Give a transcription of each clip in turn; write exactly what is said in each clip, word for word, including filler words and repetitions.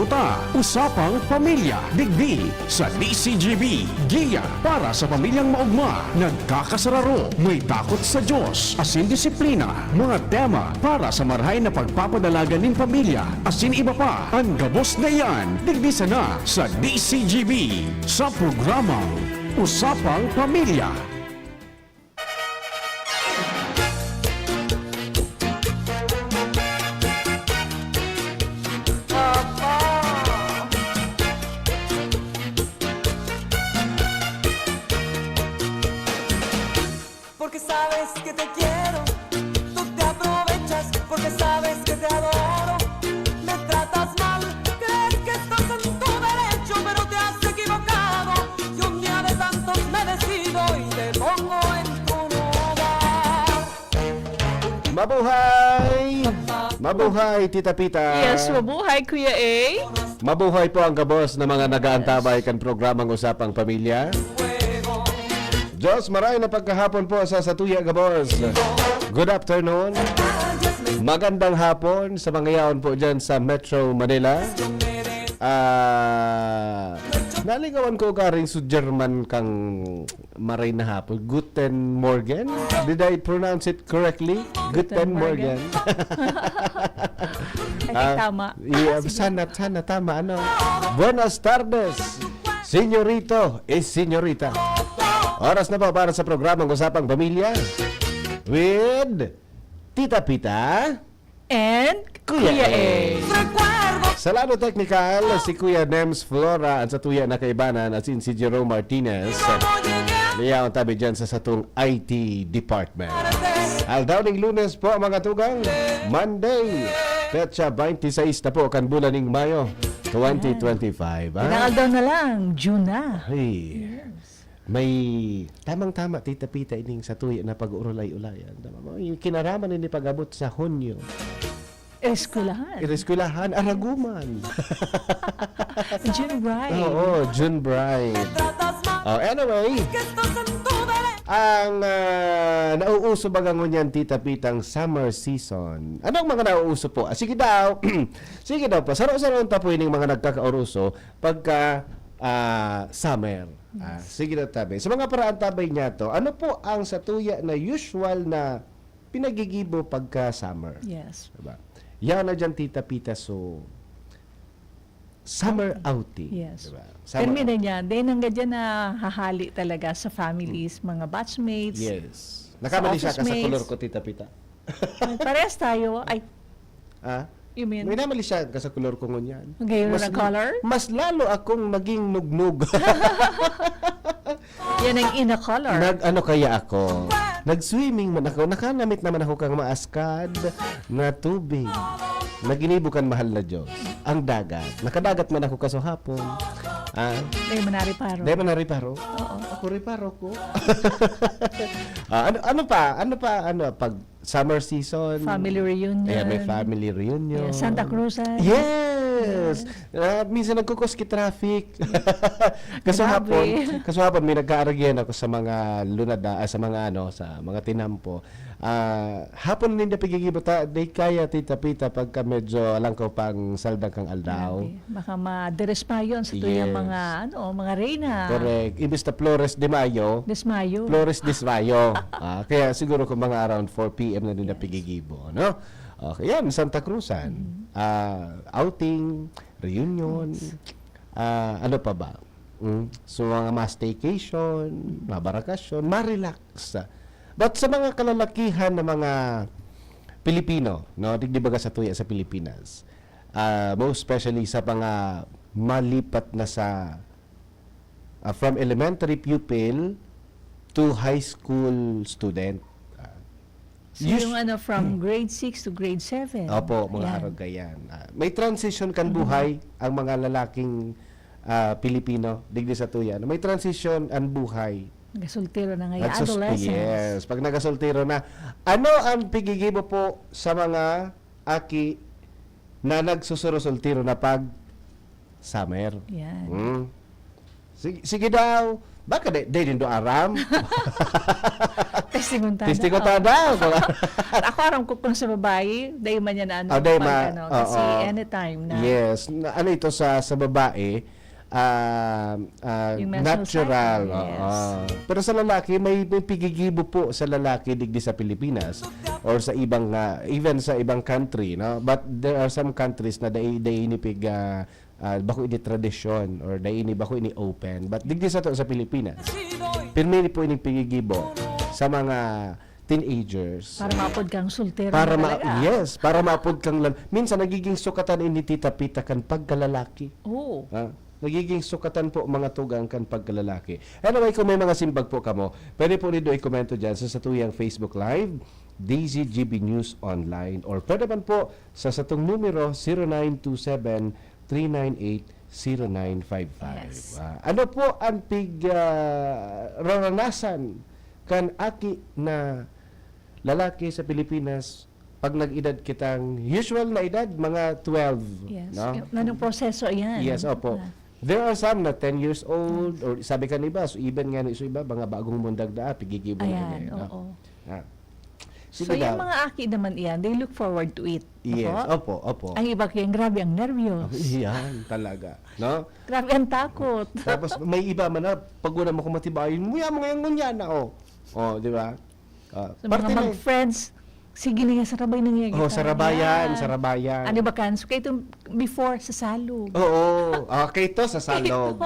Ta, Usapang Pamilya, digdi sa D C G B. Giya para sa pamilyang maogma, nagkakasararo, may takot sa Diyos, asin disiplina. Mga tema para sa marahay na pagpapadalagan nin pamilya, asin iba pa. An gabos na iyan, digdi sana sa D C G B, sa programang Usapang Pamilya. Porque sabes que te quiero, tú te aprovechas. Porque sabes que te adoro, me tratas mal. Crees que estás en tu derecho, pero te has equivocado. Y un día de tantos me decido y te pongo en tu lugar. Mabuhay! Mabuhay, Tita Pita! Yes, mabuhay, Kuya A. Mabuhay po ang gabos na mga nagaantabay kan programang Usapang Pamilya. Diyos, maray na pagkahapon po sa satuya gabos. Good afternoon. Magandang hapon sa mga yaon po dyan sa Metro Manila. Ah, naligawan ko karing su German kang maray na hapon. Guten Morgen? Did I pronounce it correctly? Guten Morgen. I think tama. Yeah, Sige. Sana, sana tama. Ano? Buenas tardes, senyorito y senyorita. Oras na po para sa programang Usapang Pamilya with Tita Pita. And Kuya Kuya A. A. Sa lado teknikal, si Kuya Nems Flora, ang satuya na kaibanan, asin si Jerome Martinez. Liyaon tabi dyan sa satong I T department. Aldaw ning Lunes po, mga tugang. Monday, petsa twenty-six na po kan bulan ning Mayo, twenty twenty-five. Ah? Ilang aldaw na lang, June na. Hey. May tamang-tama, Tita Pita, ining satuya na pag-uulay-ulayan. Tama mo? Yung kinaraman ni pag-abot sa Hunyo. Eskwelahan. Ireskwelahan, araguman. June Bright. Oo, June Bright. Oh, anyway, ang ah, nauuso baga ngunyan, Tita Pita, ang summer season. Anong mga nauuso po? Ah, sige daw. Sige daw po. Saro-saroon ta po ining mga nagkakauruso pagka ah, summer. Ah, sige daw, tabi. Sa mga paraan, tabay niya to, ano po ang satuya na usual na pinagigibo pagka summer? Yes. Diba? Yan na dyan, Tita Pita, so summer outing. Yes. Diba? Termina niya, then hanggang dyan na hahali talaga sa families, mga batchmates. Yes. Nakamali siya ka sa office mates. Color ko, Tita Pita. Parehas tayo. Ay, Ah? you mean? May namali siya ka sa Color ko ngunyan. Ang gayon Mas, ng color? Mas lalo akong naging nugnog. Yan ang ina color. Nag-ano kaya ako? Nag-swimming man ako. Nakanamit naman ako kang maaskad na tubig. Naginibo kan mahal na Diyos. Ang dagat. Nakadagat man ako kaso hapon. Ah, Ay, manari paro. Dahil man nariparo. Ako riparo ko. Ah, ano, ano pa? Ano pa? Ano? Pag summer season. Family reunion. Ayan, may family reunion. Yeah, Santa Cruzan. Yes. Ah, minsan nagkukuski traffic. Kaso Grabe. hapon, kaso hapon may nagkaaragihan ako sa mga lunada, ah, sa mga ano, sa mga tinampo. Ah, hapon ninda pigigibo ta, di kaya, Tita Pita, pagka medyo alangkaw pang saldang kang aldaw. Grabe. Baka maderespayon sa tuyang Yes. mga, ano, mga reyna. Correct. Imbis na Flores de Mayo, Desmayo. Flores de Mayo. Ah, kaya siguro kung mga around four p.m. na din napigigibo, no? Okay, yan, Santa Cruzan. Ah, outing, reunion, ah, ano pa ba? Mm. So, mga ma-staycation, mabarakasyon, ma-relax. But sa mga kalalakihan na mga Pilipino, no, digdi baga sa tuya sa Pilipinas, ah, most especially sa mga malipat na sa, ah, from elementary pupil to high school student. Ah, So, us- yung ano, from grade six to grade seven. Opo, mga Yan. arog kayan. Ah, may transition kan buhay ang mga lalaking ah, Pilipino, digdi sa tuya. May transition ang buhay. Nagasoltero na ngayon. Nagsus- Adolescence. Yes, pag nagasoltero na. Ano ang pigigibo po sa mga aki na nagsusurosoltero na pag summer? Yan. Hmm. Sige, sige daw. Baka di, di nindo aram. Testingon ta Testingon daw. ta daw. Ako aram ko kung sa babae, dai man yan ano, Ah, dai pag ma- ano, kasi oo. Anytime na. Yes. Na, ano ito sa sa babae? Ah, ah, Yung menstrual natural. cycle, yes. Oo. Pero sa lalaki, may, may pigigibo po sa lalaki digdi sa Pilipinas or sa ibang, ah, even sa ibang country, no? But there are some countries na dai, dai ini pig, ah, ah, bako ini tradisyon or dai ini, bako ini open. But digdi sa to sa Pilipinas, pirmi po ini pigigibo sa mga teenagers. Para maapod kang soltero Para na ma- talaga. Yes, para maapod kang lal- Minsan nagiging sukatan ini, Tita Pita, kan pagkalalaki. Oo. Ha? Nagiging sukatan po, mga tugang, kan pagkalalaki. Anyway, kung may mga simbag po kamo, pwede po nindo ikomento dyan sa satuyang Facebook Live, D Z G B News Online, or pwede man po sa satong numero, zero nine two seven, three nine eight, zero nine five five. Yes. Ah, ano po ang pig, ah, raranasan kan aki na lalaki sa Pilipinas pag nag-edad kitang, usual na edad, mga twelve, Yes. no? Yung, anong proseso yan? Yes, opo. Ah. There are some na ten years old, or sabi ka na iba, so even nga na iso iba, mga bagong mundag na, ah, pigigibo na Ayan, yan, no? Oo. Ah. So, Sige yung daw. mga aki naman iyan, they look forward to it. Yes, Opo? opo, opo. Ang iba kaya, grabe ang nervyos. Yan talaga, no? Grabe ang takot. Tapos may iba man na, pag wala mo kumatibayin, muya mga yung ngunya na, oh. Oh, di ba? Ah, Sa mga na- mag-friends, sige na yan, sarabay na nga Oh, kita. sarabayan, Yan. sarabayan. Ano ba kan? So, kayo itong before sa salog. Oo. Ah, kay to sa salog.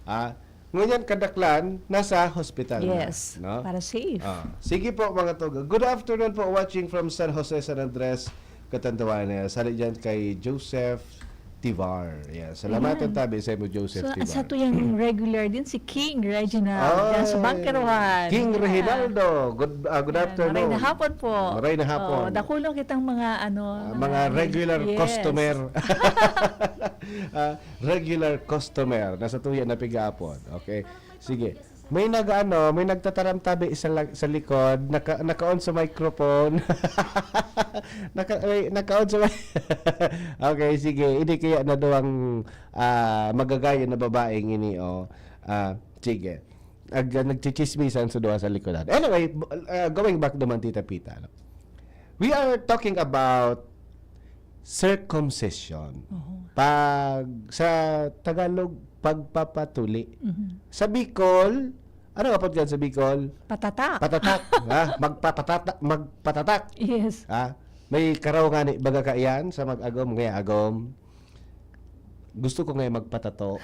Ah, ngunyan kadaklan, nasa hospital na, Yes, no? Para safe. Ah, sige po, mga tugang. Good afternoon po, watching from San Jose, San Andres, Catanduanes. Hali dyan kay Joseph Tivar. Yeah, salamat Ayan. Tabi sa imo, Joseph So, Tivar. Sa tuyang regular din si King Reginald. Ay, Yan sa Bunker One. King Yan. Reginaldo. Good, ah, good Yan. afternoon. Maray na hapon po. Maray na hapon. Oh, dakulong kitang mga ano, Ah, ano mga namin. regular Yes. Customer. Ah, regular customer. Nasa tuya na pigapon. Okay. Sige. May nag-ano, may nagtataram tabi sa, la- sa likod, naka, naka-on sa microphone. naka, may, naka-on sa mi- Okay, sige. Hindi kaya na duwang, ah, magagayon na babaeng ini, oh. Ah, sige. Ag, nagchichismisan sa duwa sa likodan. Anyway, b- ah, going back naman, Tita Pita, no? We are talking about circumcision. Oho. Pag sa Tagalog, pagpapatuli. Mhm. Sa Bicol, ano nga po sa Bicol? Patatak. Patatak. Ha? Magpapatatak, magpatatak. Yes. Ha? May karaw nga ni baga kaiyan sa mag-agom, ngaya agom. Gusto ko ngayon magpatato.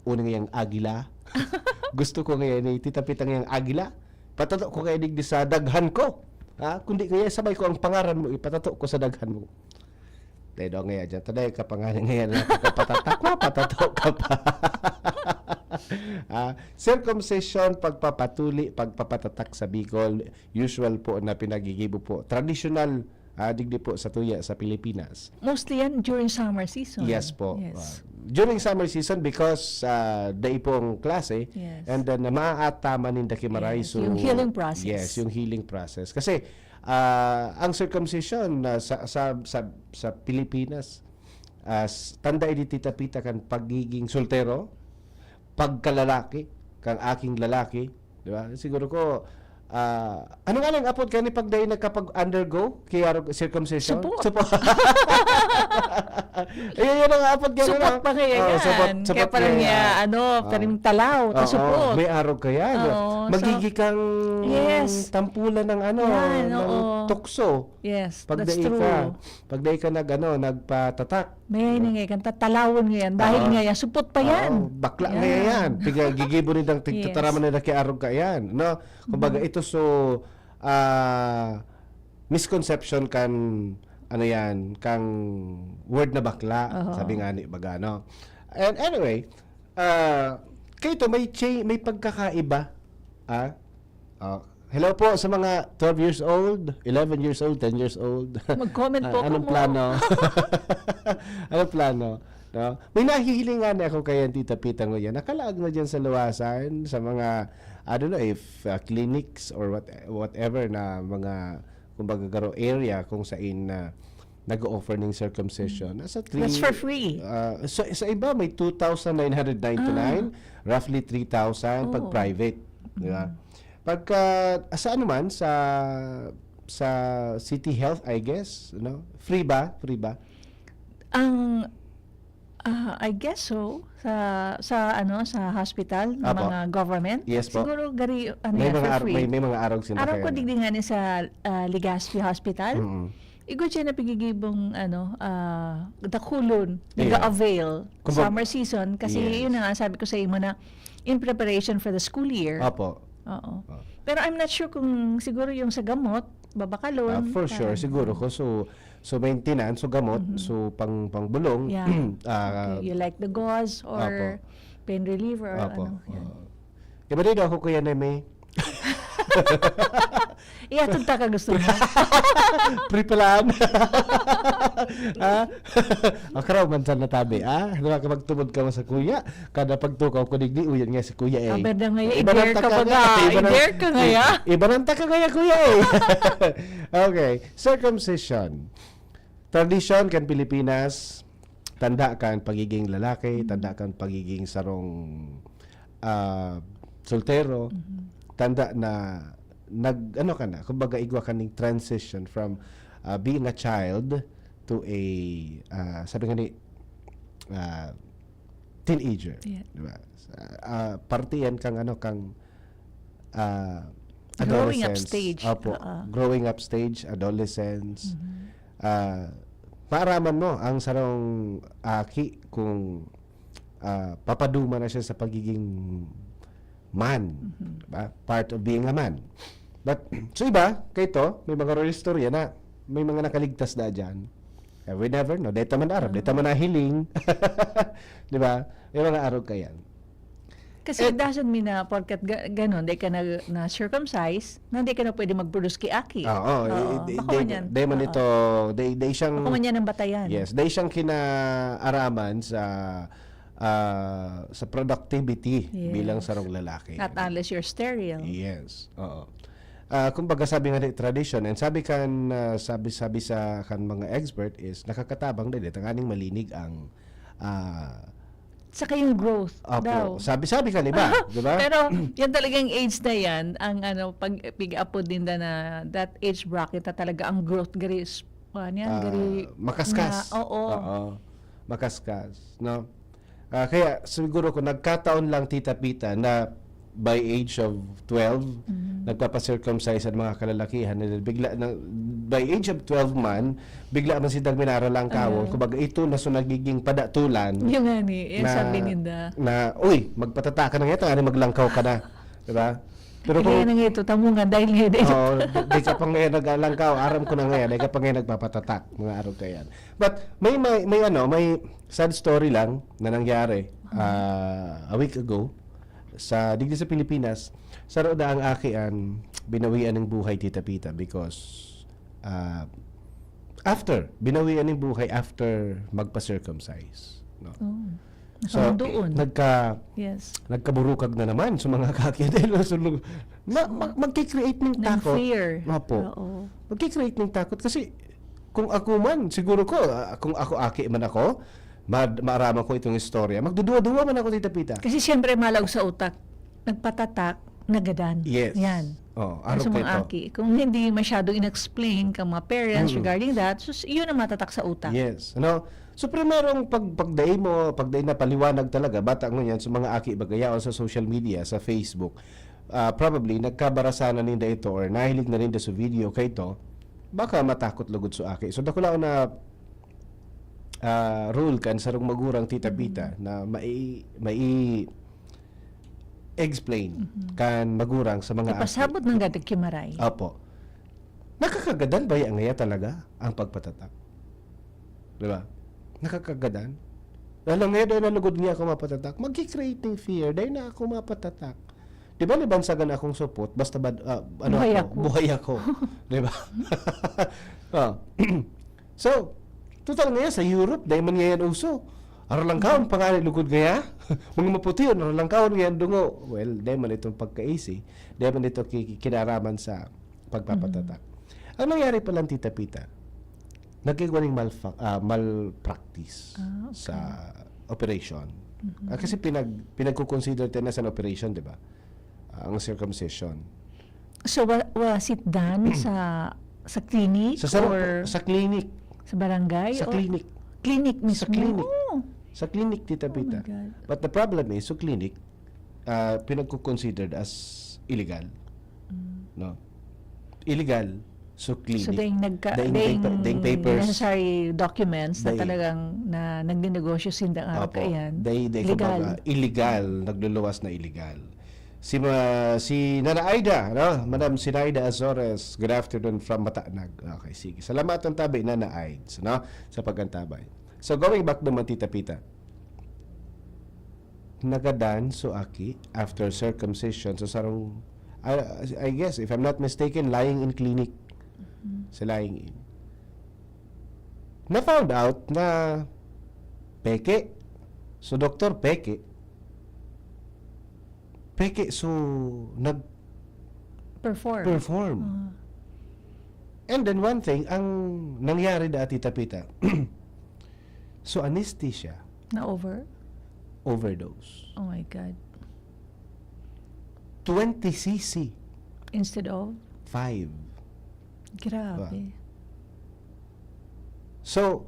Una ngayang agila. Gusto ko ngayon ni Tita Pita ngayang agila. Patato ko ngayon digdi sa daghan ko. Ha? Kundi kaya sabay ko ang pangaran mo, ipatato ko sa daghan mo. Tayo daw ngayon dyan. Taday ka pa nga ngayon na kapatatak mo, patato ka pa. Ah, circumcision, pagpapatuli, pagpapatatak sa Bicol, usual po na pinagigibo po. Traditional, ah, digdi po sa tuya sa Pilipinas. Mostly yan during summer season. Yes po. Yes. Ah, during summer season because ah, dai pong klase Yes. and then uh, maaataman ninda ki maray. Yes, So, yung healing process. Yes, yung healing process. Kasi ah, ang circumcision na sa, sa, sa, sa Pilipinas, as tanda ini, Tita Pita, kan pagiging soltero, pagkalalaki, kang aking lalaki, di ba? Siguro ko, ah, ano nga lang apod kani pag dai nagkapag-undergo kaya circumcision? Supot. Supot. Ayun, yun ang apod kani, Supot no? pa kaya Oh, yan. supot, Kaya supot parang kaya. niya, ano, Oh. parang talaw, Oo, tasupot. May arog kaya. Oo, so- Magiging kang Yes. tampulan ng ano, Yan, ng oo. tukso. Yes, Pag that's dai true. ka, pag dai ka nag, ano, nagpatatak. May na nga, kan tatalawon nga yan. Dahil Oo. nga yan, supot pa yan. Oo, bakla nga yan. Piga, gigibo nindang Yes. tigtataraman na nakiarog ka yan. No? Kumbaga, Mhm. ito so, ah, misconception kan, ano yan, kang word na bakla. Oo. Sabi nga ni baga, no? And anyway, ah, kayo to, may, cha- may pagkakaiba. Ah? Oh. Hello po sa mga twelve years old, eleven years old, ten years old. Mag-comment Ah, po anong kamo. plano? Anong plano? No? May nahihiling nga na ako kay Tita Pita ngayon. Nakalaag na dyan sa luwasan, sa mga, I don't know if uh, clinics or what, whatever na mga, kumbaga, garo area kung saan na nag-o-offer ng circumcision. Nasa three, That's for free. Ah, so, sa iba, may two thousand nine hundred ninety-nine, roughly three thousand pag Oh. private. Di ba? Pagka, sa ano man, sa, sa City Health, I guess, no? Free ba? Free ba? Ang, ah, I guess so, sa, sa ano, sa hospital, ng Apo. mga government. Yes po. Siguro gari, ano May yan, mga for ar- free. may, may mga arog sila Araw ko kaya. Digdi nga ni sa ah, Legazpi Hospital. Mm. Igwa siya na pigigibong, ano, ah, dakulon, Yeah. nag-avail. Kumbaga- Summer season, kasi Yes. yun na nga, sabi ko sa imo na, in preparation for the school year. Opo. Oo. Oh. Pero I'm not sure kung siguro yung sa gamot, babakalon. Ah, for sure, parang- siguro ko. So, so maintenance, so gamot, Mhm. so pang pangbulong, Yeah. ah, Okay, you like the gauze or Apo. pain reliever or Apo. ano. Yan. Ah. Iba din ako, Kuya Neme. Ihatod ta ka gusto mo. Free pala. Ha? Akaraw man sa natabi, ah? Di ba, kapag tumod ka mo sa kuya, kada pagtukaw ko digdi, uyan nga si kuya eh. Aber na nga, Iba na i-dare ka taka ba nga, nga? iba na- I-dare ka nga, ya? Iba na taka nga, kuya eh. Okay, circumcision. Tradisyon kan Pilipinas, tanda kan pagiging lalaki, tanda kan pagiging sarong ah, soltero, Mhm. tanda na nag ano ka na, kumbaga igwa ka ning transition from ah, being a child to a ah, sabi nga ni ah, teenager, Yeah. di ba? Sa- ah, parte yan kang ano kang ah, Growing up adolescence. Stage. Opo, Oo. Growing up stage, adolescence. Mhm. Ah, maaraman mo ang sarong aki kung ah, papaduma na siya sa pagiging man, Mhm. diba? Part of being a man. But so iba, kay to, may mga role istorya na may mga nakaligtas na diyan. Eh, we never know. Deta man arab, Ah. deta man nahiling. Di ba? May mga arog ka yan. Kasi Eh, doesn't mean na porkat ga- ganon, di ka na, na circumcise, na di ka na pwede mag-produce ki aki. Oo, Oo. di, Baka di, man yan. di man Oo. ito, di, di siyang, Baka man yan ang batayan. Yes, di siyang kinaaraman sa ah, sa productivity Yes. bilang sarong lalaki. Not unless you're sterile. Yes, oo. Ah, kumbaga sabi nga ni tradition, and sabi kan ah, sabi sabi sa kan mga expert is nakakatabang din tanganing malinig ang ah, Saka yung growth opo, daw. sabi sabi kan iba, di ba? Pero yan talagang age na yan, ang ano, pag pig-apod ninda na that age bracket na talaga ang growth gari is, ano yan, Ah, gari makaskas. na, oo. Oo. Makaskas, no? Ah, kaya siguro kung nagkataon lang, Tita Pita, na by age of twelve, Mhm. nagpapacircumcise ang mga kalalakihan, na bigla na, by age of twelve man, bigla man si Dagminara lang kawon, Ah. Kumbaga ito na so nagiging padatulan Yung nga ni, yung na, sabi ninda. na, uy, magpatata ka na ngayon, tanganing maglangkaw ka na. Di ba? Pero kaya na nga ito, tamo nga, dahil nga ito. Oo, di ka pa ngayon nag-alangkaw, aram ko na ngayon, di ka pa ngayon nagpapatatak, mga arog ka yan. But may, may, may ano, may sad story lang na nangyari ah, a week ago sa digdi sa Pilipinas, saro na ang aki an binawian ng buhay, Tita Pita, because ah, after, binawian ng buhay after magpa-circumcise. No? Oh. So, Nakaman doon. nagka, Yes. nagkaburukag na naman sa mga kaki dahil nasulog. Na, mag- magki-create ng Ng takot. fear. Opo. Oo. Magki-create ng takot kasi kung ako man, siguro ko, ah, kung ako aki man ako, ma- maaraman ko itong istorya, magduduwa-duwa man ako, Tita Pita. Kasi siyempre, malaog sa utak, nagpatatak, nagadan. Yes. Yan. Oh, Sa arog mga ito. aki. Kung hindi masyado in-explain kang mga parents Mm. regarding that, so, yun ang matatak sa utak. Yes. No? So, primerong pag, pagdai mo, pagdai na paliwanag talaga, bata ngunyan, sa mga aki, bagayaon sa social media, sa Facebook, ah, probably, nagkabarasanan ninda ito or nahilig na ninda sa video kay to, baka matakot lugod sa aki. So, dakulaon na ah, role kan sarong magurang, Tita Pita, na mai, mai explain Mhm. kan magurang sa mga aki. Ipasabot ng gadag kimaray. Opo. Nakakagadan ba yan ngaya talaga ang pagpatatak? Di ba? Nakakagadan. Lalo ngayon, dahil nalugod niya ako mapatatak, magki-create ng fear, dahil na ako mapatatak. Di ba, libansagan akong supot, basta ba, ah, ano Buhay ako, ako. Buhay ako. Di ba? Oh. So, total ngayon, sa Europe, dahil man ngayon uso. Aralangkaw, ang pangalan lugod ngaya. Mga maputi yun, aralangkaw ngayon dungo. Well, dahil man itong pagkaisi, dahil man ito ki- ki- kinaraman sa pagpapatatak. Ang nangyari pala, Tita Pita, nagkigwa ning malfa- ah, malpractice Ah, okay. sa operation. Mhm. Ah, kasi pinag pinagko-consider tayo na sa operation, di ba? Ah, ang circumcision. So, wa-, was it done sa, sa clinic Sa sarap, or sa clinic. sa barangay? Sa O clinic. clinic Sa mismo? clinic. Oh. Sa clinic, Tita Oh my Pita. God. But the problem is, so clinic, ah, pinagko-considered as illegal. Mm. No? Illegal. So clinic. So, dayong nagka-, Dayong dayong paper, dayong papers. necessary documents na Dayong talagang na nagninegosyo sinda nga Opo. kaiyan, Dayong, dayong, legal. kumbaga, illegal. Nagluluwas na illegal. Si ma-, si Nana Aida, no? Madam Sinaida Azores, good afternoon from Matanag. Okay, sige. Salamat ang tabi, Nana Aids, no? Sa pag-antabay. So, going back naman, Tita Pita. Nagadan so aki after circumcision. So, sarong, I, I guess, if I'm not mistaken, lying in clinic. Mhm. Sa lying in. Na-found out na peke. So, doktor, peke. Peke, so, nag- Perform. perform. Ah. And then, one thing, ang nangyari na, Tita Pita, so, anesthesia, Na over? overdose. Oh my God. Twenty C C. Instead of? Five. Grabe. Diba? So,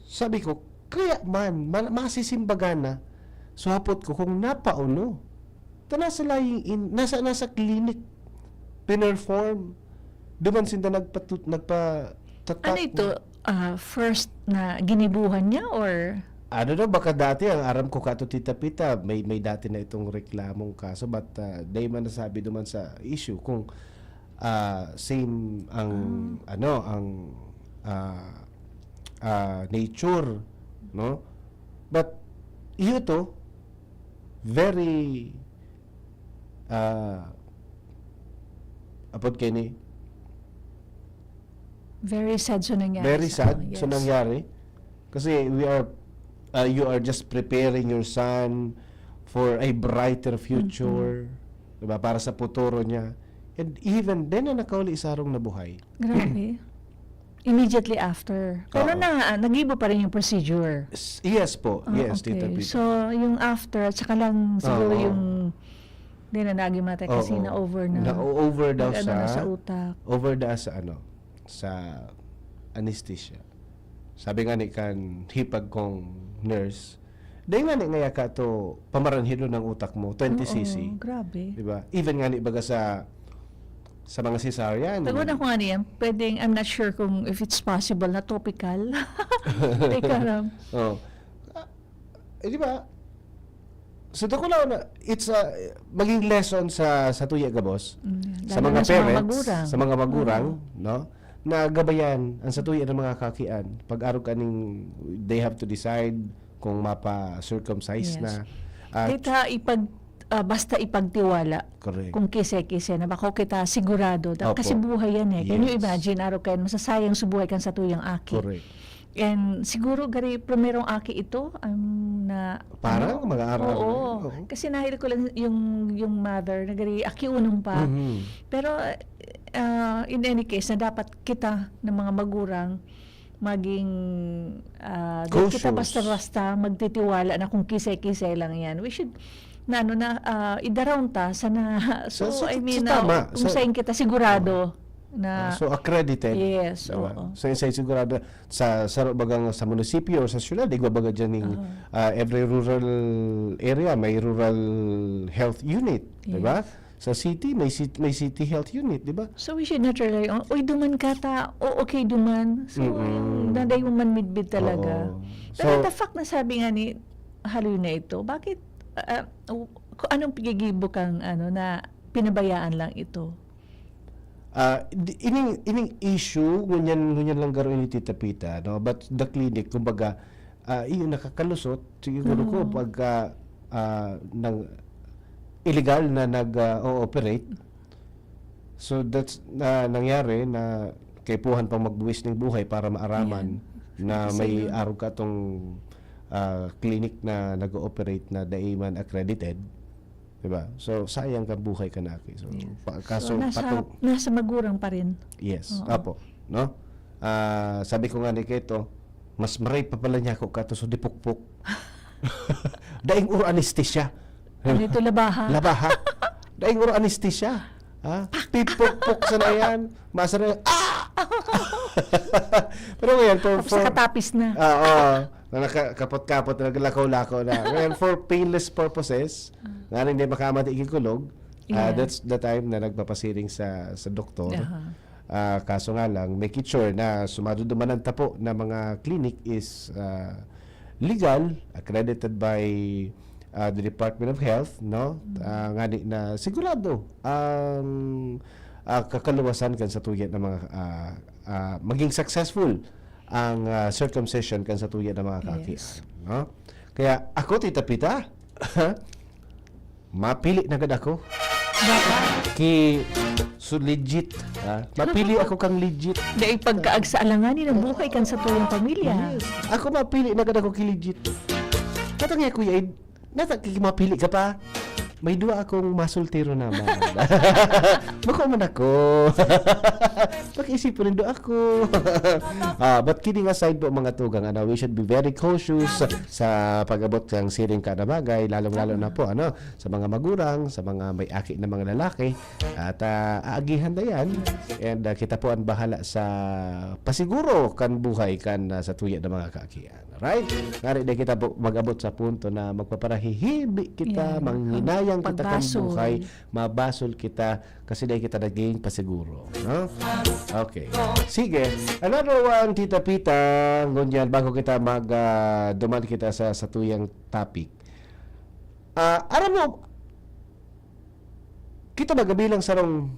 sabi ko, kaya man, ma-, masisimbagan na. So, hapot ko kung napaano. Ta nasa lying in, nasa, nasa clinic, pinerform. Duman sinda nagpatu-, nagpatatak Ano ito? na. Ah, first na ginibuhan niya or? Ano daw, baka dati, ang aram ko kato, Tita Pita, may, may dati na itong reklamong kaso, but, ah, dai man nasabi duman sa issue kung, ah, same ang, Ah. ano, ang, ah, ah, nature, no? But, iyo to, very, ah, apod kaini, Very sad so nangyari Very sa sad ano, so yes. nangyari. Kasi we are, uh, you are just preparing your son for a brighter future, Mm-hmm. diba? Para sa futuro niya. And even then na nakauli sa harong na buhay. Grabe. Immediately after. Pero Oo. na, ah, nagibo pa rin yung procedure? S-, yes po. Ah, Yes, Tita okay. Pita. So, yung after, at saka lang siguro Oo. yung, di na naging matay kasi Oo. na-over na. Na-over daw Nag-ano na sa, sa utak. over da sa ano, sa anesthesia. Sabi nga ni kan hipag kong nurse, "Dai nga ni ngaya ka to pamaranhidon ang utak mo, twenty Oo, C C." grabe. Di ba? Even nga ni baga sa, sa mga cesarean. Tago na ko nga niyan, pwedeng, I'm not sure kung if it's possible na topical. Teka lang. Oh. Ah, eh, di ba? So, dako lang na, it's a, maging lesson sa, sa tuya gabos, Mm, sa lalo mga na sa mga parents, magurang. sa mga magurang, Oo. no? Na gabayan ang sa tuya ng mga kakian. Pag-arog kaning, they have to decide kung mapa-circumcise Yes. na. At Kita ipag-, ah, basta ipagtiwala Correct. kung kise-kise na bako kita sigurado. Da-, Opo. kasi buhay yan eh. Can you Yes. imagine, arog kayan, masasayang sa buhay kan sa tuyang aki. Correct. And siguro gari primerong aki ito, ang na, Parang ano? mga aral Oo. na yun, oo. Kasi nahil ko lang yung, yung mother na gari aki unong pa. Mhm. Pero, ah, in any case, na dapat kita ng mga magurang maging, ah, di kita Cautious. basta-basta magtitiwala na kung kise-kise lang yan. We should, na ano na, ah, idaraon ta sana. So, Sa, sa, I mean, sa na, tama, kung sa saan kita sigurado Oo. na Ah, so, accredited, Yes, di ba? oo. So, sa sigurado, sa, sa, bagang sa munisipyo or sa syudad, igwa baga dyan yung, Oo. ah, every rural area may rural health unit, di ba? Yes. Sa city, may cit-, may city health unit, di ba? So, we should not rely on, "Uy, duman ka ta, o, okay, duman." So, Mm-mm. yung naday mo man midbid talaga. Oo. Pero So the fact na sabi nga ni Haloy na ito, bakit, ah, ah, kung anong pigigibo kang, ano, na pinabayaan lang ito? Ah, di, ining, ining issue, ngunyan, ngunyan lang garo ini, Tita Pita, no? But the clinic, kumbaga, ah, iyo, nakakalusot, siguro ko, Oo. pagka, ah, nang illegal na nag, ah, o-operate. So, that's, na nangyari na kaipuhan pang magbuwis ning buhay para maaraman Yan. na Kasi may yun. arog ka tong, ah, clinic na nag-ooperate na dai man accredited. Diba? So, sayang ka buhay ka na aki. So, Yes. pa-, So, kaso nasa, patong nasa magurang pa rin. Yes, Oo. apo, no? Ah, sabi ko nga ni Keto, mas maray pa pala niya ako kato sa dipukpok. Daing uro anesthesia. Ano ito, labaha? Labaha. Daing uro anesthesia. Ha? Pipukpok sa na yan. Masa na yan. Ah! Pero ngayon, for, Tapos for, nakatapis na. Oo. Na nakakapot-kapot na, naglakaw-lakaw na. Ngayon, for painless purposes, nga hindi makamati ikikulog, ah, Yeah. that's the time na nagpapasiring sa sa doktor. Aha. Ah, kaso nga lang, make it sure na sumadudumanan ta po na mga clinic is ah, legal, accredited by ah, the Department of Health, no? Ah, ngani na sigurado ang ah, kakaluwasan kan sa tuya ng mga ah, ah, maging successful ang ah, circumcision kan sa tuya ng mga kaki, Yes. no? Kaya ako, Tita Pita, mapili na gad ako. Ki so legit, ha? Mapili ako kang legit. Dahil pagkaag sa alanganin ang buhay kan sa tuyang pamilya. Yes. Ako mapili na gad ako ki legit. Katang ya, Kuya Ed, nata mapili ka pa. May duwa akong masultero naman. Bako man ako. Pag-isipon nindo ako. Ah, but kidding aside po, mga tugang, ano, we should be very cautious sa pag-abot ng siring ka na bagay, lalong-lalo na po, ano, sa mga magurang, sa mga may aki na mga lalaki. At ah, aagihan na yan. And ah, kita po ang bahala sa pasiguro kan buhay kan ah, sa tuya ng mga kaakian. Right? Ngari di kita po mag-abot sa punto na magpaparahihibi kita, Yeah. manghinayang kita kan Pagbasol. buhay, mabasol kita kasi dahil kita naging pasiguro. No? Okay. Sige. Another one, Tita Pita. Ngunyan, bago kita mag ah, duman kita sa, sa tuyang topic. Ah, aram mo, kita baga bilang sarong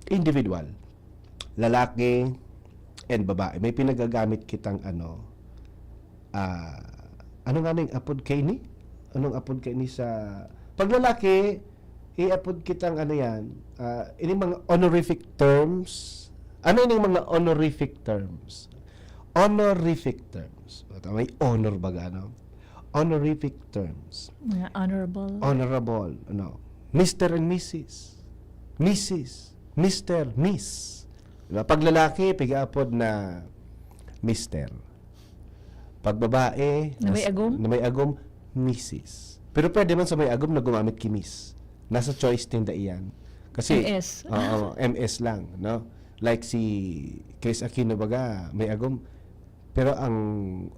individual, lalaki and babae, may pinagagamit kitang ano, ah, ano nga ning apod kay ni? Anong apod kay ni sa pag lalaki, i-apod kitang ano yan, ah, ining mga honorific terms. Ano ining mga honorific terms? Honorific terms. May honor baga, ano? Honorific terms. Mga honorable. Honorable, ano? Mister and Missus Missus Mister Miss. Diba? Pag lalaki, pigaapod na Mister. Pag babae, Na may nas- agom? na may agom, Missus. Pero pwede man sa may agom na gumamit ki Miss. Nasa choice ninda iyan. Kasi, M S. Oo, M S lang, no? Like si Chris Aquino baga, may agom. Pero ang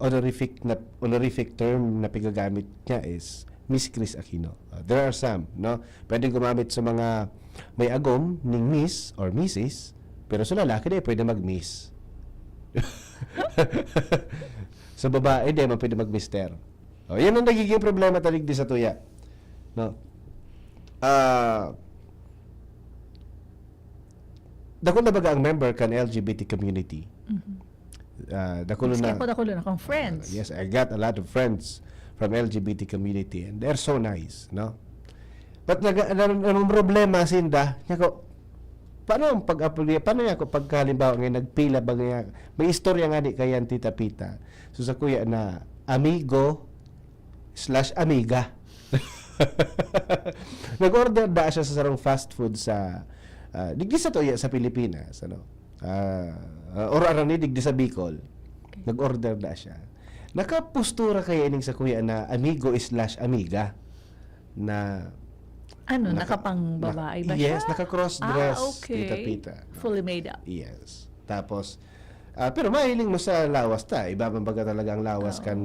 honorific na honorific term na pigagamit niya is Miss Chris Aquino. Uh, there are some, no? Pwedeng gumamit sa mga may agom ning Miss or Missus, pero sa lalaki di pwede mag-Miss. Sa babae di man pwede mag-Mister. Oh, yan ang nagiging problema talig di sa tuya. No? Ah, dakul na baga ang member kan L G B T community. Mhm. Ah, dakul Maski na. Ako, dakul na akong friends. Yes, I got a lot of friends from L G B T community and they're so nice, no? But nag ang problema sinda, niya ko, paano ang pag-apolya? Paano niya ako pagkalimbawa ngayon nagpila ba nga may istorya nga di kayan Tita Pita. So sa kuya na amigo slash amiga. Nag-order da siya sa sarong fast food sa ah, digdi sa tuya sa Pilipinas, ano? Ah, ah, or arani digdi sa Bicol. Nag-order da siya. Nakapostura kaya ining sa kuya na amigo slash amiga na Ano, naka- nakapangbabae ba Yes, siya? Naka-cross dress, Ah, okay. Tita Pita. Fully made up. Yes. Tapos, ah, pero mahiling mo sa lawas ta. Iba man baga talaga ang lawas Oo. kan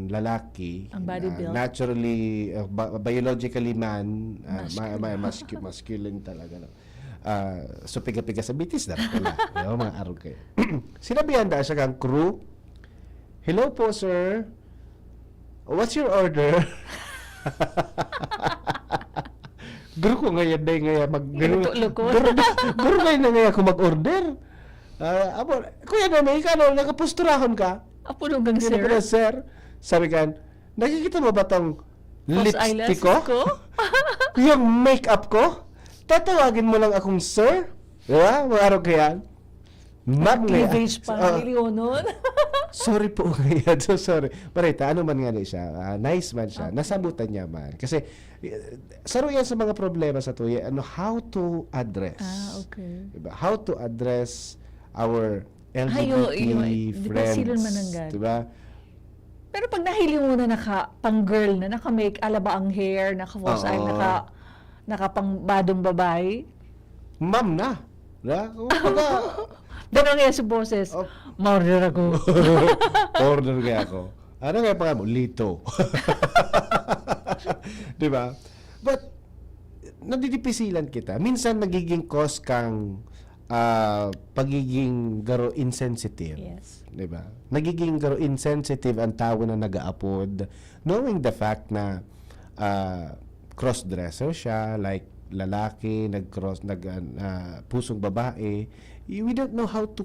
lalaki. Ang body na build. Naturally, uh, ba- biologically man, uh, ma- ma- Masculine. mascu- masculine talaga. No? Ah, so, piga-piga sa bitis na pala. Yung mga arog kayo. Sinabihan da siya kang crew, "Hello po, sir. What's your order?" Guru ko ngayon, day, ngayon mag... Guru, Luto-luto. guru, guru ngayon na ngayon ako mag-order. Ah, abo, Kuya Nene, ikaw, ano, nakapusturahon ka? Apo nung gang Hindi sir. pala, sir. Sabi ka, "Nakikita mo ba tong False lipstick eyelashes ko? ko? Yung makeup ko? Tatawagin mo lang akong sir?" Di ba? Mga araw kaya. Ma'am ngayon. Cleavage pa, Ah, milyonon. sorry po ngayon. So sorry. Marita, ano man nga ni siya. Ah, nice man siya. Okay. Nasabutan niya man. Kasi, eh, saro yan sa mga problema sa tuya. Ano, how to address. Ah, okay. Diba? How to address our Ay, oo, L G B T yun. Di ba friends. sila mananggad? Diba? Pero pag nahiling mo na naka pang girl na, naka-make, alaba ang hair, naka-false eye, Oo. naka, naka pang badong babae, Ma'am na. Na? Kumbaga, Pero nga sa boses, Oh. "Ma-order ako." Order kaya ako. Ano kaya pangalan mo? Lito. Di ba? But, nadidipisilan kita. Minsan nagiging cause kang, ah, pagiging garo insensitive. Yes. Di ba? Nagiging garo insensitive ang tao na nag-aapod, knowing the fact na, ah, cross-dresser siya, like, lalaki, nag-cross, nag-, ah, pusong babae. Y-, we don't know how to,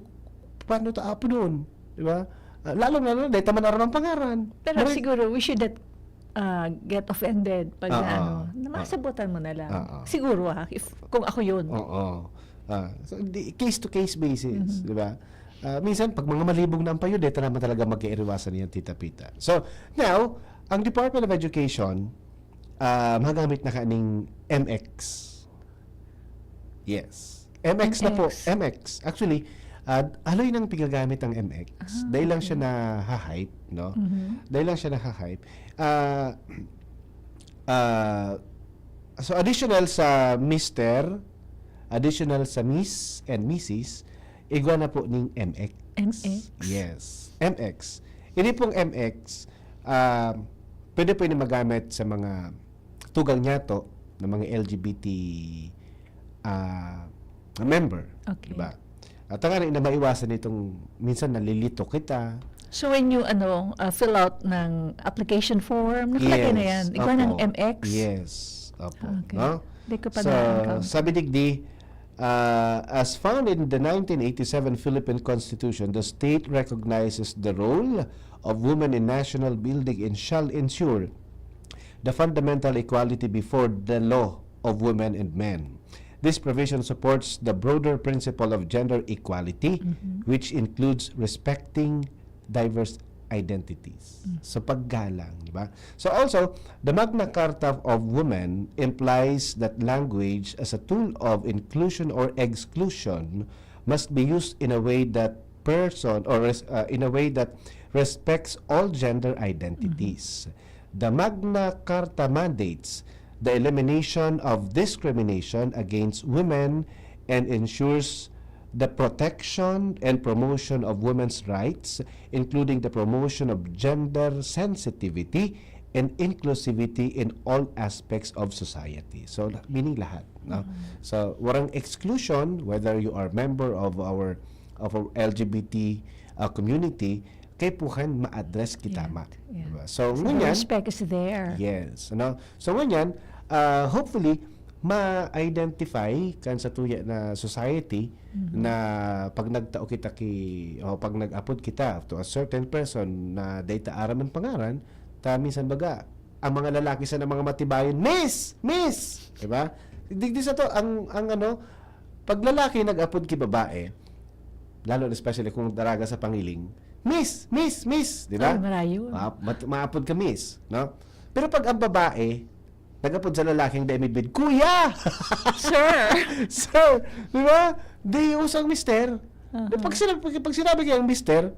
paano ta apodon, di ba? Ah, lalong-lalo na, dahil taman aram ang pangaran. Pero Maray- siguro, we should not, ah, get offended pag Oo. ano, na Oo. masabutan mo na lang. Oo. Siguro, ah, if, kung ako yun. Oo. Ah, so, di, case to case basis, Mhm. di ba? Ah, minsan, pag mga malibog na ang payo, deta naman talaga magkairiwasan niyan, Tita Pita. So, now, ang Department of Education, ah, magamit na kaning M X. Yes. M X na po. M X. M X. Actually, ah, haloy nang pigagamit ang M X. Ah, Dahil lang siya okay. na-hype, no? Mhm. Dahil lang siya na-hype. Ah, ah, so, additional sa Mister, additional sa Miss and Missus, igwa na po ning M X. M X. Yes. M X. Ini pong M X, ah, pwede po ini magamit sa mga tugang niyato ng mga L G B T, ah, member, Okay. di ba? At ang ano, na maiwasan itong minsan nalilito kita. So when you, ano, ah, fill out ng application form, nakalagay na Yes. yan. Ikaw ng Opo. M X? Yes. Opo. Okay. No? Di ko pa So, na-encounter. sabi digdi, ah, as found in the nineteen eighty-seven Philippine Constitution, the state recognizes the role of women in national building and shall ensure the fundamental equality before the law of women and men. This provision supports the broader principle of gender equality, Mhm. which includes respecting diverse identities. Mm. So, paggalang, di ba? So, also, the Magna Carta of Women implies that language as a tool of inclusion or exclusion must be used in a way that person or res-, uh, in a way that respects all gender identities. Mhm. The Magna Carta mandates the elimination of discrimination against women and ensures the protection and promotion of women's rights, including the promotion of gender sensitivity and inclusivity in all aspects of society. So, meaning lahat, no? Mm. So, warang exclusion, whether you are member of our, of our L G B T, uh, community, kaipuhan ma-address kita, Yeah, ma. yeah. Diba? So, So, the ngunyan, respect is there. Yes, ano? So, ngunyan, ah, hopefully, ma-identify kan satuya na society Mhm. na pag nagtao kita ki, o pag nag-apod kita to a certain person na dai ta aram an pangaran, ta minsan baga, ang mga lalaki sa mga matibayon, "Miss! Miss!" Diba? Digdi sa to, ang, ang ano, pag lalaki nag-apod ki babae, lalo na especially kung daraga sa pangiling, "Miss! Miss! Miss!" Diba? Ay, marayo. Ma-, mat-, maapod ka, "Miss," no? Pero pag ang babae, nag-apod sa lalaking dai midbid, "Kuya!" Sir! "Sir!" Di ba? Di usang mister. Aha. Pag sinabi, pag, pag sinabi kayang mister,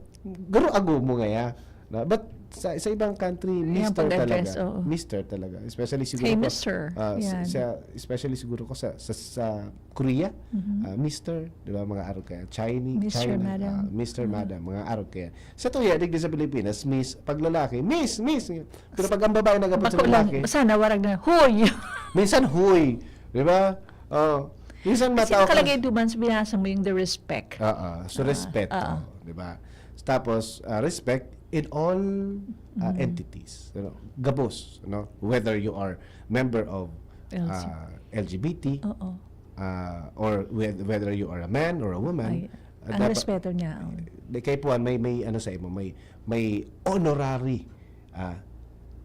garo ago mo ngaya. No? But sa, sa ibang country, Yung mister pag-address, talaga. oo. Mister talaga. Especially siguro Hey, ko, mister. ah, sa, Yan. sa, especially siguro ko sa, sa, sa Korea, Mhm. ah, mister, di ba, mga arog kaya. Chinese, Mister, China, madam. ah, mister, Mhm. madam, mga arog kaya. Sa tuya, digdi sa Pilipinas, miss, pag lalaki, miss, miss. Pero pag ang babae nag-apod sa Bako lang, lalaki, sana warag na, "Hoy!" minsan, "Hoy!" Di ba? Oh. Minsan Kasi matao ka. nakalagay duman sa binasa mo yung the respect. Oo. So, Ah, respeto, oo. di ba? Tapos, ah, respect in all, ah, Mhm. entities. You know, gabos, you know, whether you are member of, L G B T. ah, L G B T, Oo. ah, or whe-, whether you are a man or a woman, Ay, ah, ang dapat respeto niya, oh. Di kay Puan, may, may ano sa imo, may, may honorary, ah,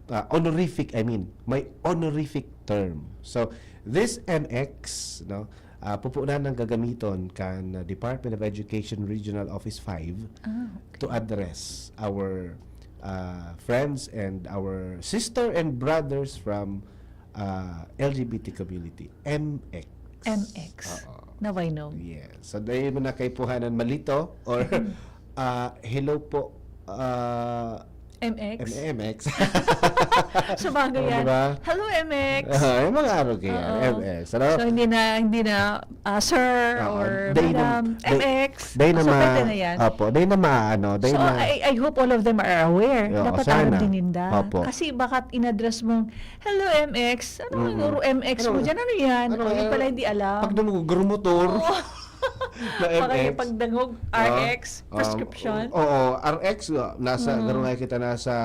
ah, honorific, I mean, may honorific term. So, this M X, no, ah, pupunan ng gagamiton kan, ah, Department of Education Regional Office five Ah, okay. to address our, ah, friends and our sister and brothers from, ah, L G B T community. M X. M X. Oo. Now I know. Yes. So, dahil mo na kay Puhanan Malito or, Mm. ah, hello po, ah, M X. M X. Sabagay Oh, di yan. ba? Hello, M X. Ah, yung mga ano kaya, Oo. M S, ano? So, hindi na, hindi na, ah, sir Oo, or day na, madam, day, M X. day na So, ma-, pwede na yan. Opo, day na ma-, ano, day So, na I, I hope all of them are aware. Oo, Dapat sana. alam din ninda. Opo. Kasi baka in-address mong, "Hello, M X." Ano Mm. yung M X mo Ano, dyan? Ano yan? ano, Hindi ano, pala, hindi alam. Pag dumugo, grumotor Oo. na Baka M X. yung pagdangog, Ah, R X, ah, prescription. Oo, R X, ah, nasa, Mm. garo nga kita nasa,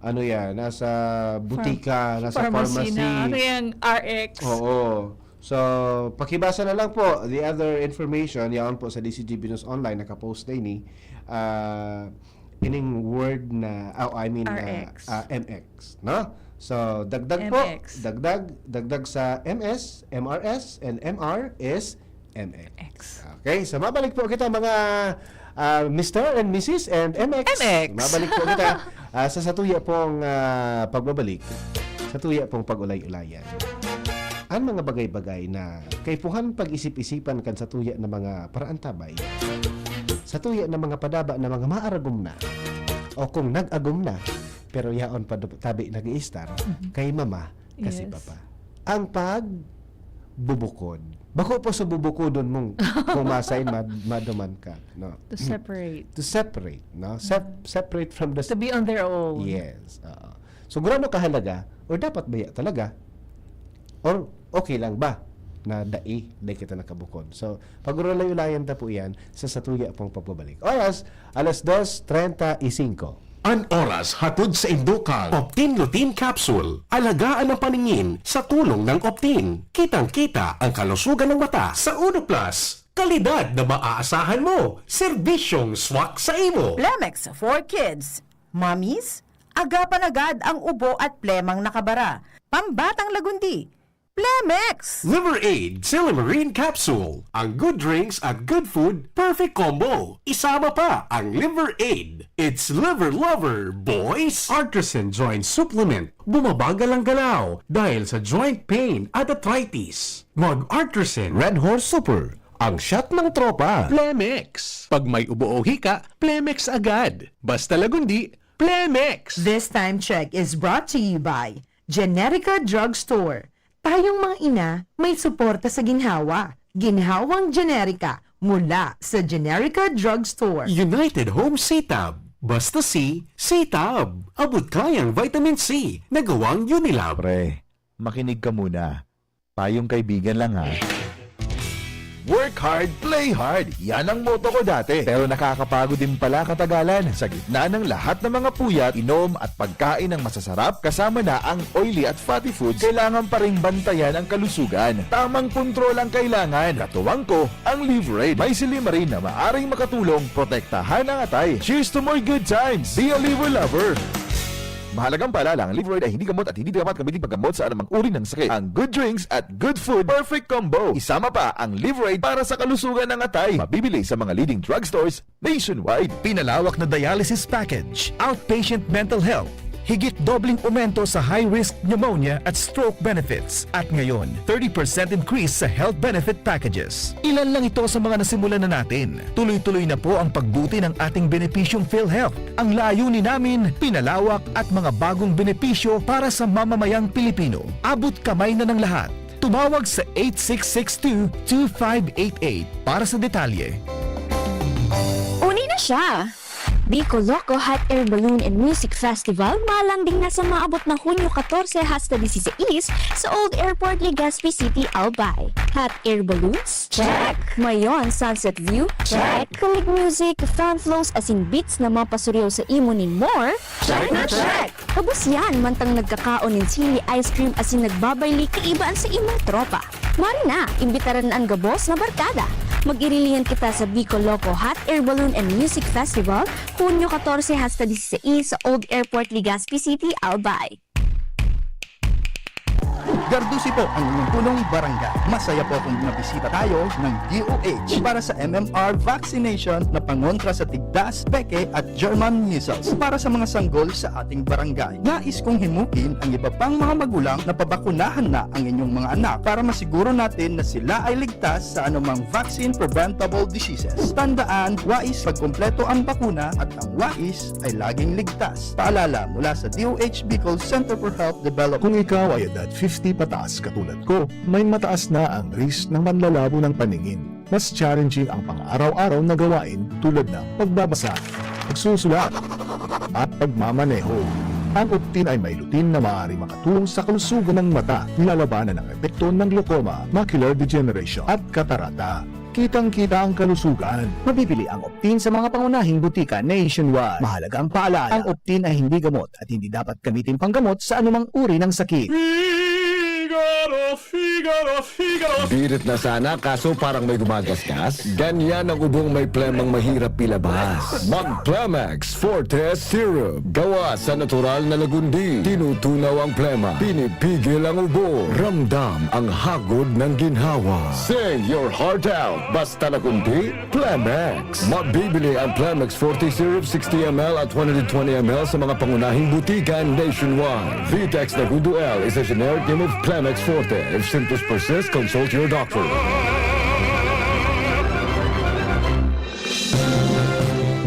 ano yan, nasa butika, nasa Pharmacy pharmacy. na. Ano yan? R X. Oo. So, pakibasa na lang po the other information. Yaon po sa D C G B News Online, nakapost na ini. Ah, ining word na, oh, I mean, ah, R X. ah, M X, no? So, dagdag po, M X. dagdag, dagdag sa M S, M R S, and M R is M X. X. Okay, so mabalik po kita, mga, ah, Mister and Missus and M X. M X. Mabalik po kita, ah, sa satuya pong, ah, pagbabalik, satuya pong pag-ulay-ulayan. An mga bagay-bagay na kaipuhan pag-isip-isipan kan satuya na mga paraantabay, satuya na mga padaba na mga maaragom na, o kung nag-agom na, pero yaon pa du-, tabi nag-iistar, Mhm. kay mama, kasi Yes. papa. Ang pagbubukod. Bako po sa bubukodon mong kumasay, mad-, maduman ka, no? To separate. To separate, no? Sep-, separate from the To be on their own. Yes, oo. So, gurano kahalaga, or dapat baya talaga, or okay lang ba na dai, dai kita nakabukod? So, pag-ulay-ulayan ta po yan sa satuya pong pagbabalik. Oras, alas dos treinta y cinco. An oras hatod sa indukan, Optin Lutein Capsule. Alagaan ang paningin sa tulong ng Optin. Kitang-kita ang kalusugan ng mata sa Uno Plus. Kalidad na maaasahan mo. Serbisyong swak sa imo. Plemex for Kids. Mommies, agapan agad ang ubo at plemang nakabara. Pambatang lagundi. Plemex! Liver Aid Silymarin Capsule. Ang good drinks at good food, perfect combo. Isama pa ang Liver Aid. It's Liver Lover, boys! Artisan Joint Supplement. Bumabagal ang galaw dahil sa joint pain at arthritis. Mag Artisan. Red Horse Super. Ang shot ng tropa. Plemex. Pag may ubo o hika, Plemex agad. Basta lagundi, Plemex! This time check is brought to you by Generica Drugstore. Tayong mga ina, may suporta sa ginhawa. Ginhawang Generica, mula sa Generica Drugstore. United Home C-Tab. Basta C, C-Tab. Abot kayang vitamin C na gawang Unilab. Pre, makinig ka muna. Payong kaibigan lang, ha. Work hard, play hard. Yan ang motto ko dati. Pero nakakapagod din pala katagalan. Sa gitna ng lahat ng mga puyat, inom at pagkain ng masasarap, kasama na ang oily at fatty foods, kailangan pa ring bantayan ang kalusugan. Tamang kontrol ang kailangan. Katuwang ko, ang Liver Aid. May silymarin na maaring makatulong protektahan ang atay. Cheers to more good times! Be a Liver Lover! Mahalagang paalala, ang Liver Aid ay hindi gamot at hindi dapat gamitin paggamot sa anumang uri ng sakit. Ang good drinks at good food, perfect combo. Isama pa ang Liver Aid para sa kalusugan ng atay. Mabibili sa mga leading drugstores nationwide. Pinalawak na dialysis package, outpatient mental health, higit dobleng aumento sa high-risk pneumonia at stroke benefits. At ngayon, thirty percent increase sa health benefit packages. Ilan lang ito sa mga nasimulan na natin. Tuloy-tuloy na po ang pagbuti ng ating benepisyong PhilHealth. Ang layunin namin, pinalawak at mga bagong benepisyo para sa mamamayang Pilipino. Abot kamay na ng lahat. Tumawag sa eight six six two, two five eight eight para sa detalye. Uni na siya! Bicol Loco Hot Air Balloon and Music Festival malanding na sa maabot na Hunyo katorse hasta disisais sa Old Airport, Legazpi City, Albay. Hot air balloons? Check! Mayon Sunset View? Check! Kalig music, fan flows asin beats na mapasuriyaw sa imo nin more? Check na check! Kabos yan, mantang nagkakaon nin sili ice cream asin nagbabayli kaiba an sa imong tropa. Mari na, imbitaran an gabos na barkada. Mag-irilihan kita sa Bicol Loco Hot Air Balloon and Music Festival, Hunyo katorse hasta disisais sa Old Airport, Legazpi City, Albay. Gardusi po ang inyong punong barangay. Masaya po kung nabisita tayo ng D O H para sa M M R vaccination na pangontra sa tigdas, peke at German measles para sa mga sanggol sa ating barangay. Nais kong himukin ang iba pang mga magulang na pabakunahan na ang inyong mga anak para masiguro natin na sila ay ligtas sa anumang vaccine-preventable diseases. Tandaan, wais pagkumpleto ang bakuna at ang wais ay laging ligtas. Paalala mula sa D O H Bicol Center for Health Development. Kung ikaw ay edad fifty pataas katulad ko, may mataas na ang risk ng manlalabo ng paningin. Mas challenging ang pang-araw-araw na gawain tulad ng pagbabasa, pagsusulat, at pagmamaneho. Ang Optin ay may lutein na maaaring makatulong sa kalusugan ng mata, nilalabanan ang epekto ng glaucoma, macular degeneration, at katarata. Kitang-kita ang kalusugan. Mabibili ang Optin sa mga pangunahing butika nationwide. Mahalaga ang paalala, ang Optin ay hindi gamot at hindi dapat gamitin panggamot sa anumang uri ng sakit. Figaro, Figaro, Figaro. Birit na sana, kaso parang may gumagasgas. Ganyan ang ubong may plemang mahirap ilabas. Mag Plemex Forte Syrup. Gawa sa natural na lagundi. Tinutunaw ang plema. Pinipigil ang ubo. Ramdam ang hagod ng ginhawa. Sing your heart out. Basta nakunti, Plemex. Mabibili ang Plemex Forte Syrup sixty M L at one hundred twenty M L sa mga pangunahing butika nationwide. Vitex Nagudo L is a generic name of Plemex Forte. If symptoms persist, consult your doctor.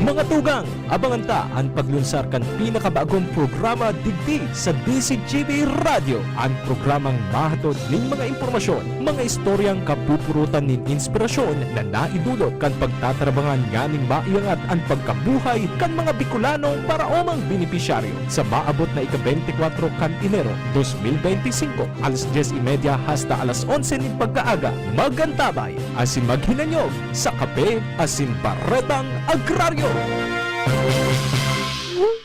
Mga tugang, abangan ta an paglunsar kan pinakabagong programa digdi sa D Z G B Radyo, an programang mahatod nin mga impormasyon, mga istoryang kapupurutan nin inspirasyon na naidulot kan pagtatrabangan nganing maiangat an pagkabuhay kan mga Bicolano paraomang benepisyaryo. Sa maabot na ika-beintikwatro kan Enero dos mil beintisinko, alas dyes y media hasta alas onse nin pagkaaga, magantabay asin maghinanyog sa Kape asin Baretang Agraryo.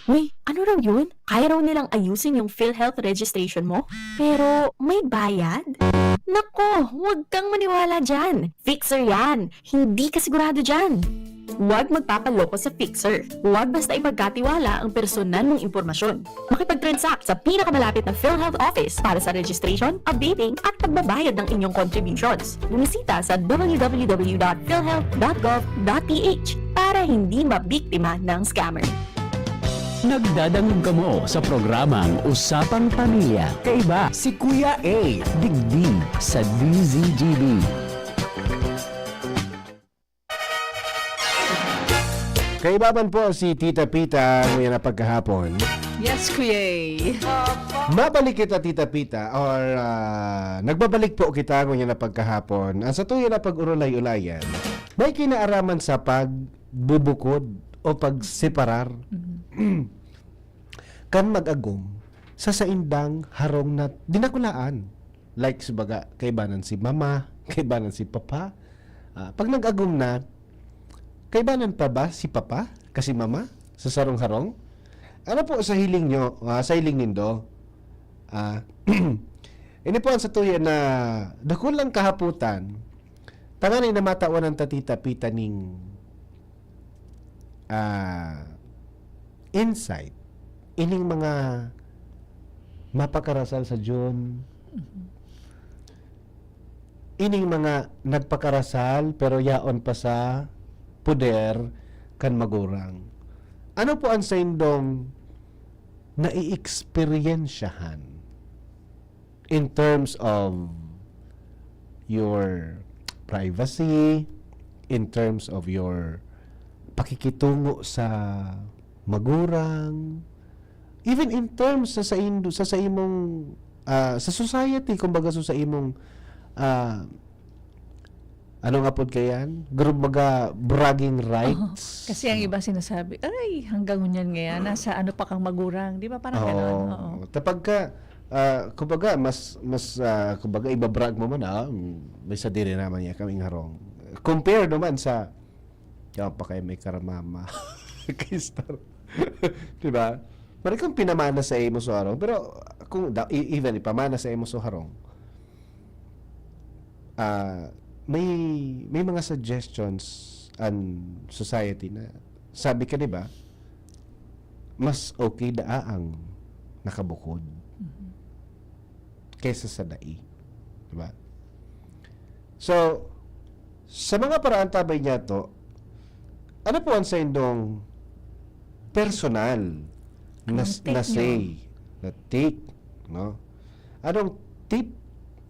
Uy, ano raw yun? Kaya raw nilang ayusin yung PhilHealth registration mo? Pero may bayad? Nako, huwag kang maniwala dyan. Fixer yan. Hindi ka sigurado dyan. Huwag magpapaloko sa Fixer. Huwag basta ipagkatiwala ang personal mong impormasyon. Makipag-transact sa pinakamalapit na PhilHealth office para sa registration, updating, at pagbabayad ng inyong contributions. Bumisita sa w w w dot philhealth dot gov dot p h para hindi mabiktima ng scammer. Nagdadangog kamo sa programang Usapang Pamilya. Kaiba si Kuya A, digdi sa D Z G B. Kaiba man po si Tita Pita, ngunyan na pagkahapon. Yes, Kuya A. Mabalik kita, Tita Pita, or ah, nagbabalik po kita ngunyan na pagkahapon. Ang sa tuya na pag-urulay-ulayan, may kinaaraman sa pagbubukod o pagseparar. Kan mag-agom sa saindang harong na dinakulaan. Like, si baga, kaibanan si mama, kaibanan si papa. Ah, pag nag-agom na, kaibanan pa ba si papa kasi mama sa sarong harong? Ano po sa hiling nyo, ah, sa hiling nindo? Ah, ini po ang satuya na dakul lang kahaputan, tanganing na matawan ang tatita pita ning ah, insight ining mga mapakarasal sa June, ining mga nagpakarasal pero yaon pa sa poder kan magurang. Ano po ang saindong nai-eksperyensyahan in terms of your privacy, in terms of your pakikitungo sa magurang, even in terms sa saindo, sa, sa imong ah, sa society, kumbaga, so sa imong ah, ano nga pod kayan? Group baga bragging rights. Kasi ang iba sinasabi, "Ay, hanggang ngunyan ngayon, nasa ano pa kang magurang?" Di ba? Parang ganon. Oo. Tapag ka, ah, kumbaga, mas, mas, ah, kumbaga, ibabrag mo man, ah, "Mm, may sadiri naman niya kaming harong." Compare naman sa, "Yaw pa kayo may karamama." Kay Star. Di ba? Pare kang pinamana sa imo so harong. Pero, kung, da, e, even ipamana sa imo so harong, ah, may, may mga suggestions ang society na, sabi ka, di ba, mas okay daa ang nakabukod. kaysa sa dai. Diba? So, sa mga paraantabay niya to, ano po ang saindong personal na, Anong take na nyo? say, na take, no? Anong tip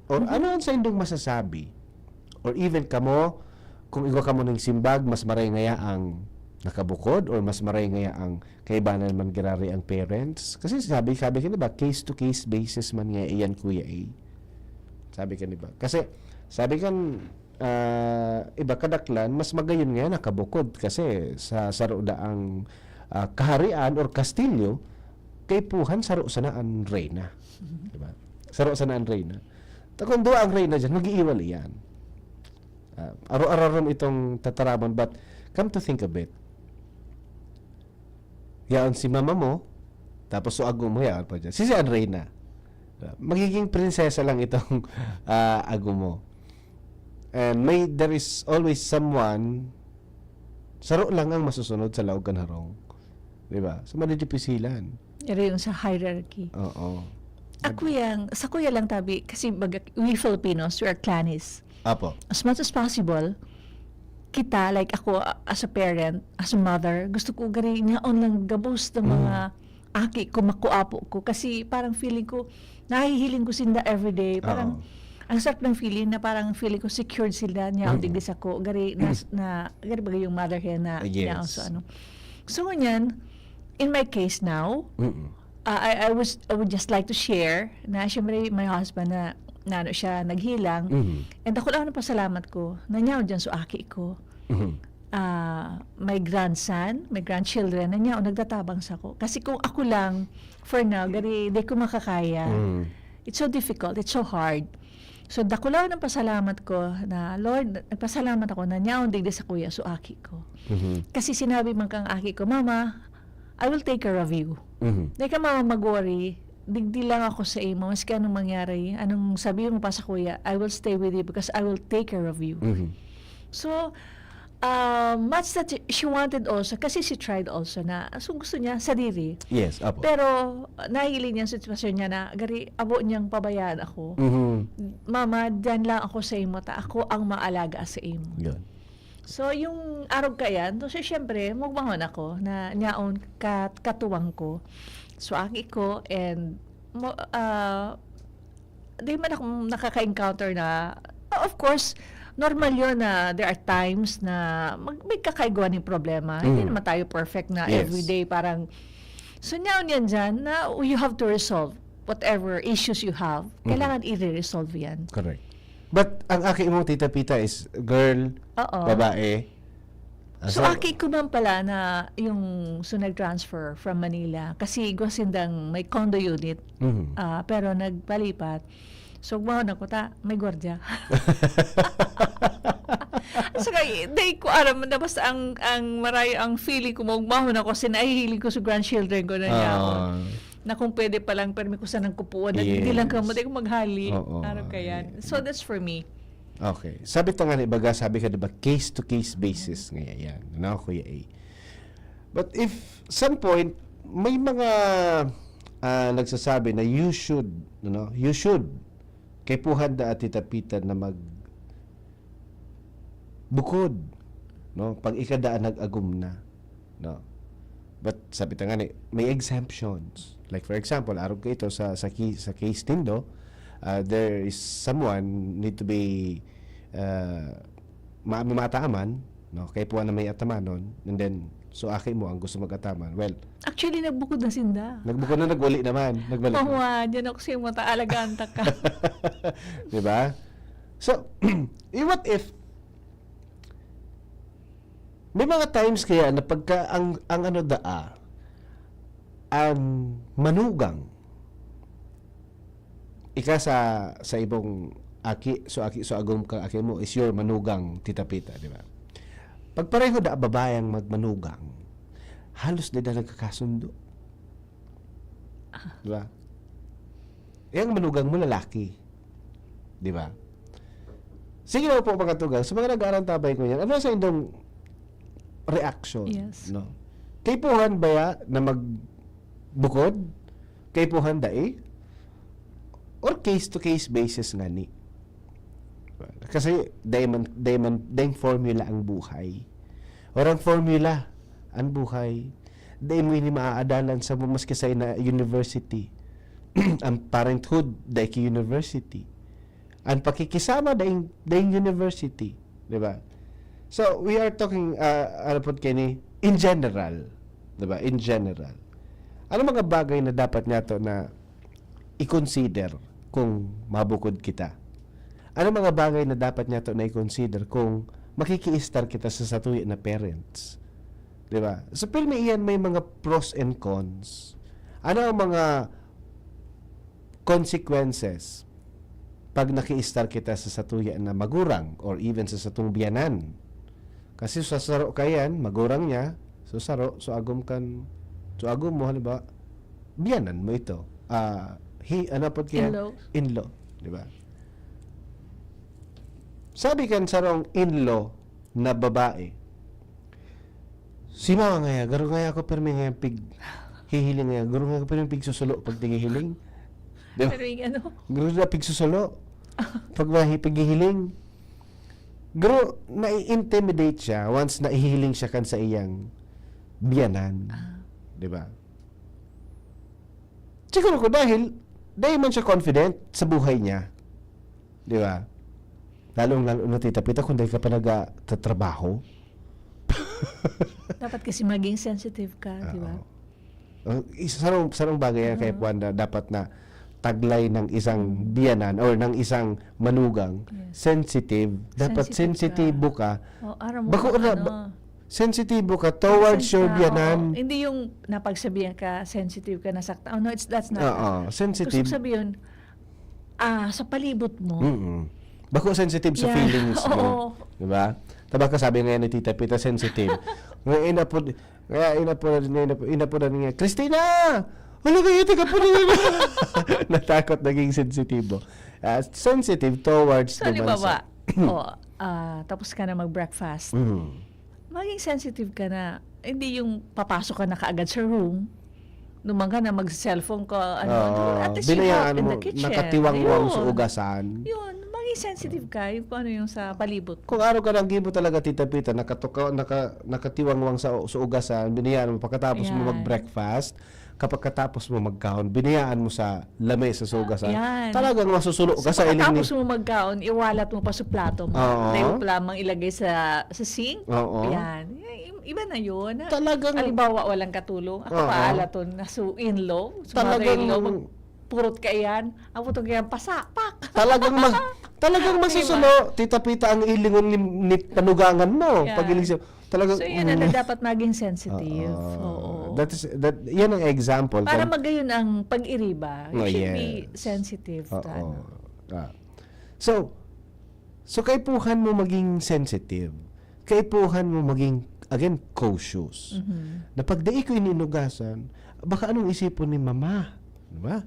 or Mm-hmm. ano ang saindong masasabi? Or even kamo, kung igwa kamo ning simbag, mas maray ngaya ang nakabukod or mas maray ngaya ang kaibanan man girari ang parents? Kasi sabi, sabi ka, di ba, case to case basis man nga iyan, Kuya A. Sabi ka, di ba? Kasi, sabi kan, ah, iba kadaklan, mas magayon nga nakabukod kasi sa saro daang, ah, kaharian or kastilyo, kaipuhan saro sana ang reyna. Di ba? Saro sana ang reyna. Ta kung duwa ang reyna dyan, mag-iiwal iyan. Ah, aro-ararom itong tataramon, but come to think of it, yaon si mama mo, tapos so agom mo, yaon pa dyan. Sisi ang reyna. Ah, magiging prinsesa lang itong, ah, agom mo. And may, there is always someone, saro lang ang masusunod sa laog kan harong. Di ba? So, madidipisilan. Pero yung sa hierarchy. Oo. Ako yang, sa kuya lang tabi, kasi baga, we Filipinos, we are clannies. Apo. As much as possible, kita, like ako, a-, as a parent, as a mother, gusto ko gari niyaon lang gabos ng mga Mm. aki ko, makuapo ko. Kasi parang feeling ko, nahihiling ko sinda everyday. Parang, Oo. ang sarap ng feeling na parang feeling ko secured sila niya, Mm. digdi sa ko. Gari, na, na, gari ba yung mother hen na, Yes. niya, so ano. So, ngunyan, in my case now, Mm. ah, I, I was, I would just like to share na, syempre, my husband na, na ano siya, naghilang. Mm. And ako lang ang pasalamat ko na niya, dyan so aki ko. Mm. Ah, my grandson, my grandchildren, na niya, o nagtatabang sa ko. Kasi kung ako lang, for now, gari, di ko makakaya. Mm. It's so difficult, it's so hard. So, dakula ang pasalamat ko na, Lord, nagpasalamat ako na niyaon digdi sa kuya, so aki ko. Mhm. Kasi sinabi man kang aki ko, "Mama, I will take care of you. Mhm. Di ka, mama, mag-worry. Digdi lang ako sa imo. Maski anong mangyari, anong sabi mo pa sa kuya, I will stay with you because I will take care of you." Mhm. So, ah, much that she wanted also, kasi she tried also na, so gusto niya, sadiri. Yes, apo. Pero, ah, nahiling niya ang sitwasyon niya na, gari, abo niyang pabayaan ako. Mhm. "Mama, diyan lang ako sa imo, ta ako ang maalaga sa imo." Yun. So, yung arog kayan, so, siyempre, mugmahon ako na niyaon kat-, katuwang ko. So, aki ko, and mo-, ah, di man ako nakaka-encounter na, of course, normal yun na there are times na mag-, may kakaigwa ng problema. Hindi Mm. naman tayo perfect na Yes. everyday, parang, so, niyaon yan dyan na you have to resolve whatever issues you have. Mhm. Kailangan i-resolve yan. Correct. But ang aki mong Tita Pita is girl, Oo. babae? Ah, So, so aki ko man pala na yung, so, nag-transfer from Manila. Kasi igwa sindang may condo unit, Mhm. ah, pero nagpalipat. So, mao na ko ta, may gwardya. Saka, di ko aram na basta ang, ang marayo ang feeling ko, maugmahon ako, kasi nahihiling ko sa grandchildren ko na niya ako. Ah. Na kung pwede pa lang, permi ko sanang kupuan, na Yes. di lang kamo, di ko maghali. Oo. Araw ka yan. So, that's for me. Okay. Sabi ta nga ni baga, sabi ka, di ba, case to case basis nga yan. Ano, Kuya A? But if some point, may mga, ah, nagsasabi na you should, ano, you should, kaipuhan da at Tita Pita na mag-, bukod, no? Pag ikadaan nag-agom na, no? But sabi ta nga ni, may exemptions. Like, for example, arog ka ito sa, sa, ki-, sa case nindo, ah, there is someone need to be, ah, ma-, maataman, no? Kaipuhan na may atamanon, and then, so aki mo ang gusto mag-ataman. Well, Actually, nagbukod na sinda. Nagbukod na, naguli naman. Nagbalik na. Mahuwa, dyan ako sa imo, ta alagaan ta ka. Di ba? So, eh, what if, may mga times kaya na pagka ang, ang ano daa, ang manugang, ika sa, sa ibong aki, so aki, so agom kang aki mo is your manugang, Tita Pita, di ba? Pag pareho da babae ang magmanugang, halos di da nagkakasundo. Ah. Di ba? Eh, ang manugang mo, lalaki. Di ba? Sige na po, mga tugang. Sa mga nag-aarantabay ko yan, ano sa indong reaction? Yes. No? Kaipuhan ba ya na magbukod? Kaipuhan dai? Or case-to-case basis ngani. Kasi dai man, dai man, daing formula ang buhay. Or ang formula, ang buhay, dai mo ini maaadalan sa maski sa na university. Ang parenthood, dai ki university. Ang pakikisama, daing, daing university. Di ba? So, we are talking, uh, ano po kini, in general. Di ba? In general. Ano mga bagay na dapat niyato na i-consider kung mabukod kita? Ano mga bagay na dapat niyato na i-consider kung makikiistar kita sa satuya na parents? Di ba? So, pirmi iyan may mga pros and cons. Ano ang mga consequences pag nakiistar kita sa satuya na magurang or even sa satong biyanan? Kasi sa saro kayan, magurang niya, so saro, so agom kan, so agom mo, halimbawa, biyanan mo ito. Ah, hi, ano po kaya? In-law. In-law, di ba? Sabi kan sarong in-law na babae, "Si mama ngaya, garo ngaya ako pirmi ngaya pig hihiling ngaya, garo ngaya ako pirmi pigsusulo pag tigihiling." Di ba? Pero yung ano? Garo na pigsusulo. Pag mahi-, pighihiling. Garo, nai-intimidate siya once naihiling siya kan sa iyang biyanan. Ah. Di ba? Siguro ko dahil, dahil man siya confident sa buhay niya. Di ba? Lalong-lalo na, Tita Pita, kung dahil ka pa nagtatrabaho. Dapat kasi maging sensitive ka, di ba? Oo. Ang isa, sarong, sarong bagay yan kay Oo. Juan na dapat na taglay ng isang biyanan or ng isang manugang, Yes. sensitive. Dapat Sensitive ka. sensitibo ka. O, aram mo Bako kung na, ano. ba-, sensitibo ka towards Sensitive your ka, biyanan. oo. Hindi yung napagsabihan ka, sensitive ka, nasaktan. Oh, no, it's, that's not. Oo, Gusto sensitive. ko sabihin, ah, sa palibot mo. Mm-mm. Bako sensitive sa Yeah. feelings mo. Oo. Di ba? Tama ka, sabi nga ni Tita Pita, sensitive. Ngayon na po, kaya inapo na, inapo, inapo na niya, "Christina! Wala kayo, taga po na." Natakot, naging sensitibo. Ah, sensitive towards So, the halimbawa, mansa. oh, ah, tapos ka na mag-breakfast. Mm. Maging sensitive ka na. Hindi yung papasok ka na kaagad sa room, naman ka na, mag-cellphone ka, ano, Oo, at least you binayaan help in mo, the kitchen. nakatiwangwang sa Ayun. ugasan. Yun, maging sensitive ka, yung kung ano yung sa palibot. Kung araw ka lang gibo talaga, Tita Pita, nakatuka-, naka-, nakatiwangwang sa, sa ugasan, binayaan mo, pagkatapos mo Yan. mag-breakfast, kapag katapos mo magkaon, binayaan mo sa lamesa sa ugasan, Yan. talagang masusulo ka Tapos sa iling ni pagkatapos mo magkaon, iwalat mo pa sa plato mo. Oo. Ayaw pa lamang ilagay sa, sa sink. Oo. Yan. I-, iba na yun. Talagang Halimbawa, walang katulong. Ako Oo. pa, alaton na su-, in-law, sa Talagang mother-in-law, magpurot ka yan. Ako itong kaya pasapak. Talagang ma-, talagang Diba? masusulo, Tita Pita, ang ilingon ni, ni panugangan mo. Yan. Pag iling siya, talagang, So, yun na, mm. na dapat maging sensitive. Oo. Oo. That is, that, yan ang example. Para Kung magayon ang pag-iriba, you Oh, should be yes. sensitive Oo. to ano. Ah. So, so kaipuhan mo maging sensitive. Kaipuhan mo maging, again, cautious. Mhm. Na pag dai ko ini inugasan, baka anong isipon ni mama? Di ba?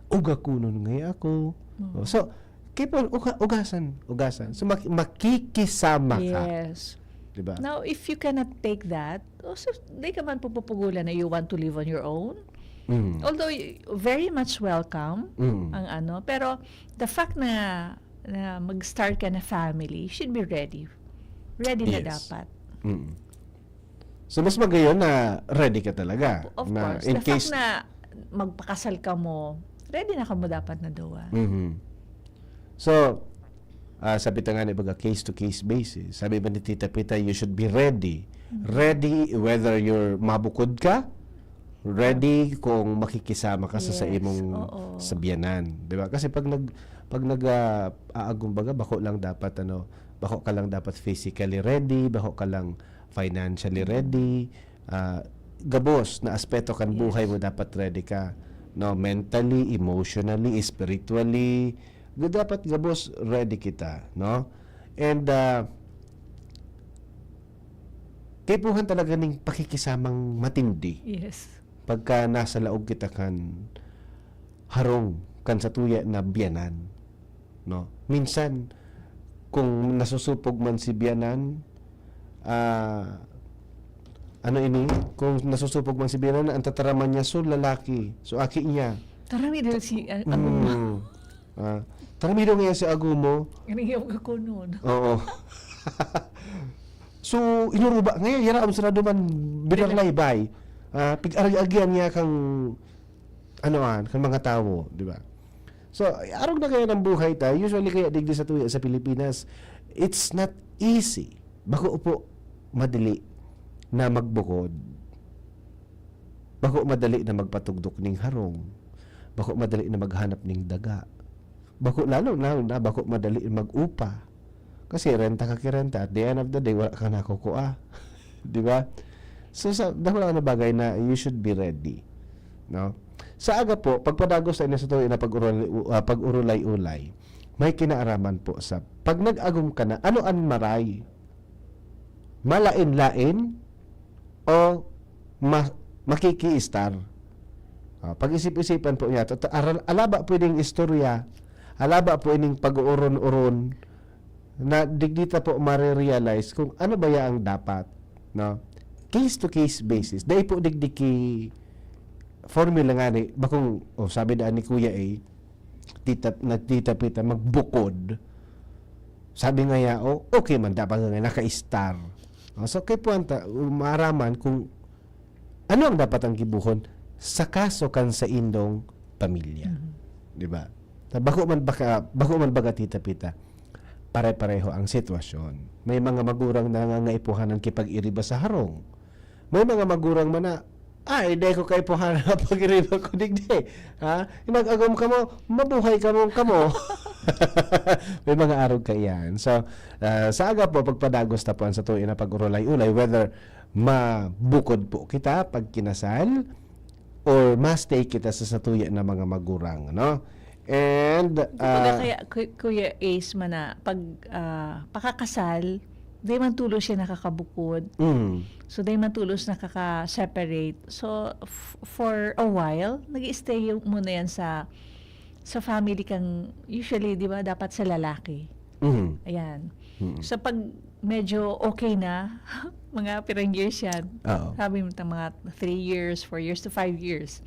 Ugakunon ngaya ako. Oo. So, kaipuhan, uga-, ugasan, ugasan. So, mak-, makikisama ka. Yes. Di ba? Now, if you cannot take that, oh, so, di ka man pupupugulan na you want to live on your own. Mm. Although, y-, very much welcome Mm. ang ano, pero the fact na, na mag-start ka na family, you should be ready. Ready na Yes. dapat. Mm. So, mas magayon na ready ka talaga. Of Na course. in The fact case na magpakasal ka mo, ready na ka mo dapat na duwa. Mhm. So, ah, sabi ta nga ni baga, case-to-case basis. Sabi ba ni Tita Pita, you should be ready. Mhm. Ready whether you're mabukod ka, ready kung makikisama ka sa, sa Yes, imong oo. sa biyanan, di ba? Kasi pag nag-, pag nag, ah, aagom baga, bako lang dapat, ano, bako ka lang dapat physically ready, bako ka lang financially Mm. ready, ah, gabos na aspeto kan Yes. buhay mo dapat ready ka, no? Mentally, emotionally, spiritually, ga-, dapat gabos ready kita, no? And, ah, kaipuhan talaga ning pakikisamang matindi. Yes. Pagka nasa laog kita kan harong, kan satuya na biyanan, no? Minsan, kung nasusupog man si biyanan, ah, ano ini? Kung nasusupog man si biyanan, ang tataraman niya, so lalaki, so aki niya. Tarami dahil si, ah, ako. Mm. Ah, tarmido nga si agomo. Iniyaw ka kunon. Oo. So, inuruba ngayon, yara ang sarado man, binarlaybay. Ah, pig-arag-agian niya kang, ano an, kang mga tawo, di ba? So, arog na kaya ng buhay tayo. Usually kaya digdi sa tuya sa Pilipinas, it's not easy. Bako po madali na magbukod. Bako madali na magpatugdok ning harong. Bako madali na maghanap ning daga. Bako lalo na, na bako madali mag-upa. Kasi renta ka kirenta, at the end of the day, wala ka nakukua. Di ba? So, sa, dakula na bagay na you should be ready. No? Sa aga po, pagpadagos tayo na sa tuyo na pag-urulay, uh, pag-urulay-ulay, may kinaaraman po sa, pag nag-agom ka na, ano an maray? Malain-lain o ma- makikiistar? Ah, pag-isip-isipan po niya, to- aral- alaba pwedeng istorya, alaba po ining pag-uuron-uron na digdi ta po marirealize kung ano ba ya ang dapat, no? Case to case basis. Dai po digdi ki formula nga ni, bakong, oh, sabi daan ni Kuya A, tita, nagtitapita, magbukod. Sabi nga ya, oh, okay man, dapat nga naka-star. Oh, so, kay puwanta, maaraman kung ano ang dapat ang gibuhon sa kaso kan sa indong pamilya. Mhm. Di ba? Ta bako man baka, bako man baga tita-pita, pare-pareho ang sitwasyon. May mga magurang na nangangaipuhanan kipag-iriba sa harong. May mga magurang man na, "Ay, dai ko kaipuhanan pag-iriba ko digdi." Ha? Nag-agom kamo, mabuhay kamo kamo. May mga arog kaiyan. So, ah, sa aga po, pagpadagos ta po ang sa tuyo na pag-urulay-ulay, whether mabukod po kita pag kinasal or ma-stay kita sa satuya na mga magurang, no? And, Kumbaga ah, kaya, Ku- Kuya Ace man na pag ah, pakakasal, di man tulos siya nakakabukod. mm, So, di man tulos nakaka-separate. So, f- for a while, nag stay muna yan sa sa family kang, usually, di ba, dapat sa lalaki. mm, Ayan. mm. So, pag medyo okay na, mga pirang years yan. Oo. Sabi mo, mga three years, four years to five years.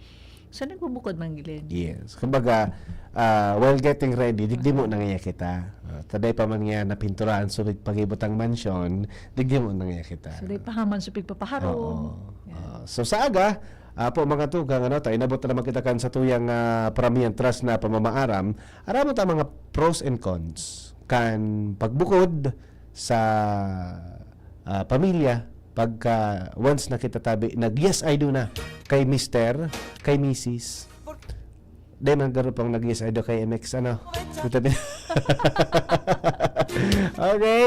So, nagbubukod man gilid. Yes. Kumbaga, ah, while getting ready, digdi mo na nga kita. Ah, taday pa man nga napinturahan sa pagibutang mansyon, digdi mo na nga kita. So, di pa haman sa pagpapaharong. Oo. Yan. Ah, so sa aga, apo mga tugang, ano, tayo inabot na naman kita kan sa tuyang ah, paramihan trust na pamamaaram. Aram mo ta mga pros and cons kan pagbukod sa ah, pamilya pagka once na kita tabi nag yes I do na kay mister, kay misis. Di man garo pang nag yes I do kay M X ano. Kita din. Okay.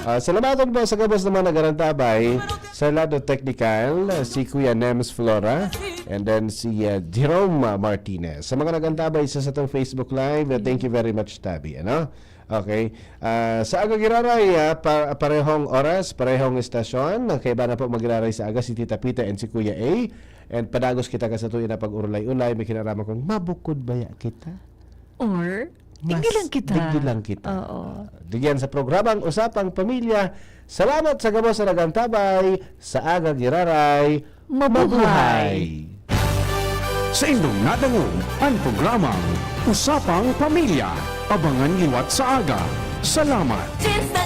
Ah, salamaton po sa gabos na mga nagarantabay sa lado technical, si Kuya Nems Flora, and then si ah, Jerome Martinez. Sa mga nagantabay sa satong Facebook Live, ah, thank you very much, Tabi. Ano? Okay. Ah, sa Aga Giraray, ah, pa- parehong oras, parehong estasyon. Kaiba na po magiraray sa Aga si Tita Pita and si Kuya A. And padagos kita ka sa tuyo na pag-urulay-ulay, may kinaraman kong mabukod baya kita? Or, Mas tinggi lang kita. Digdi lang kita. Oo. Digyan sa programang Usapang Pamilya. Salamat sa gabos sa nagantabay sa Aga Giraray. Mabuhay! Sa indong nadangog an programang Usapang Pamilya. Abangan liwat sa aga. Salamat! Since the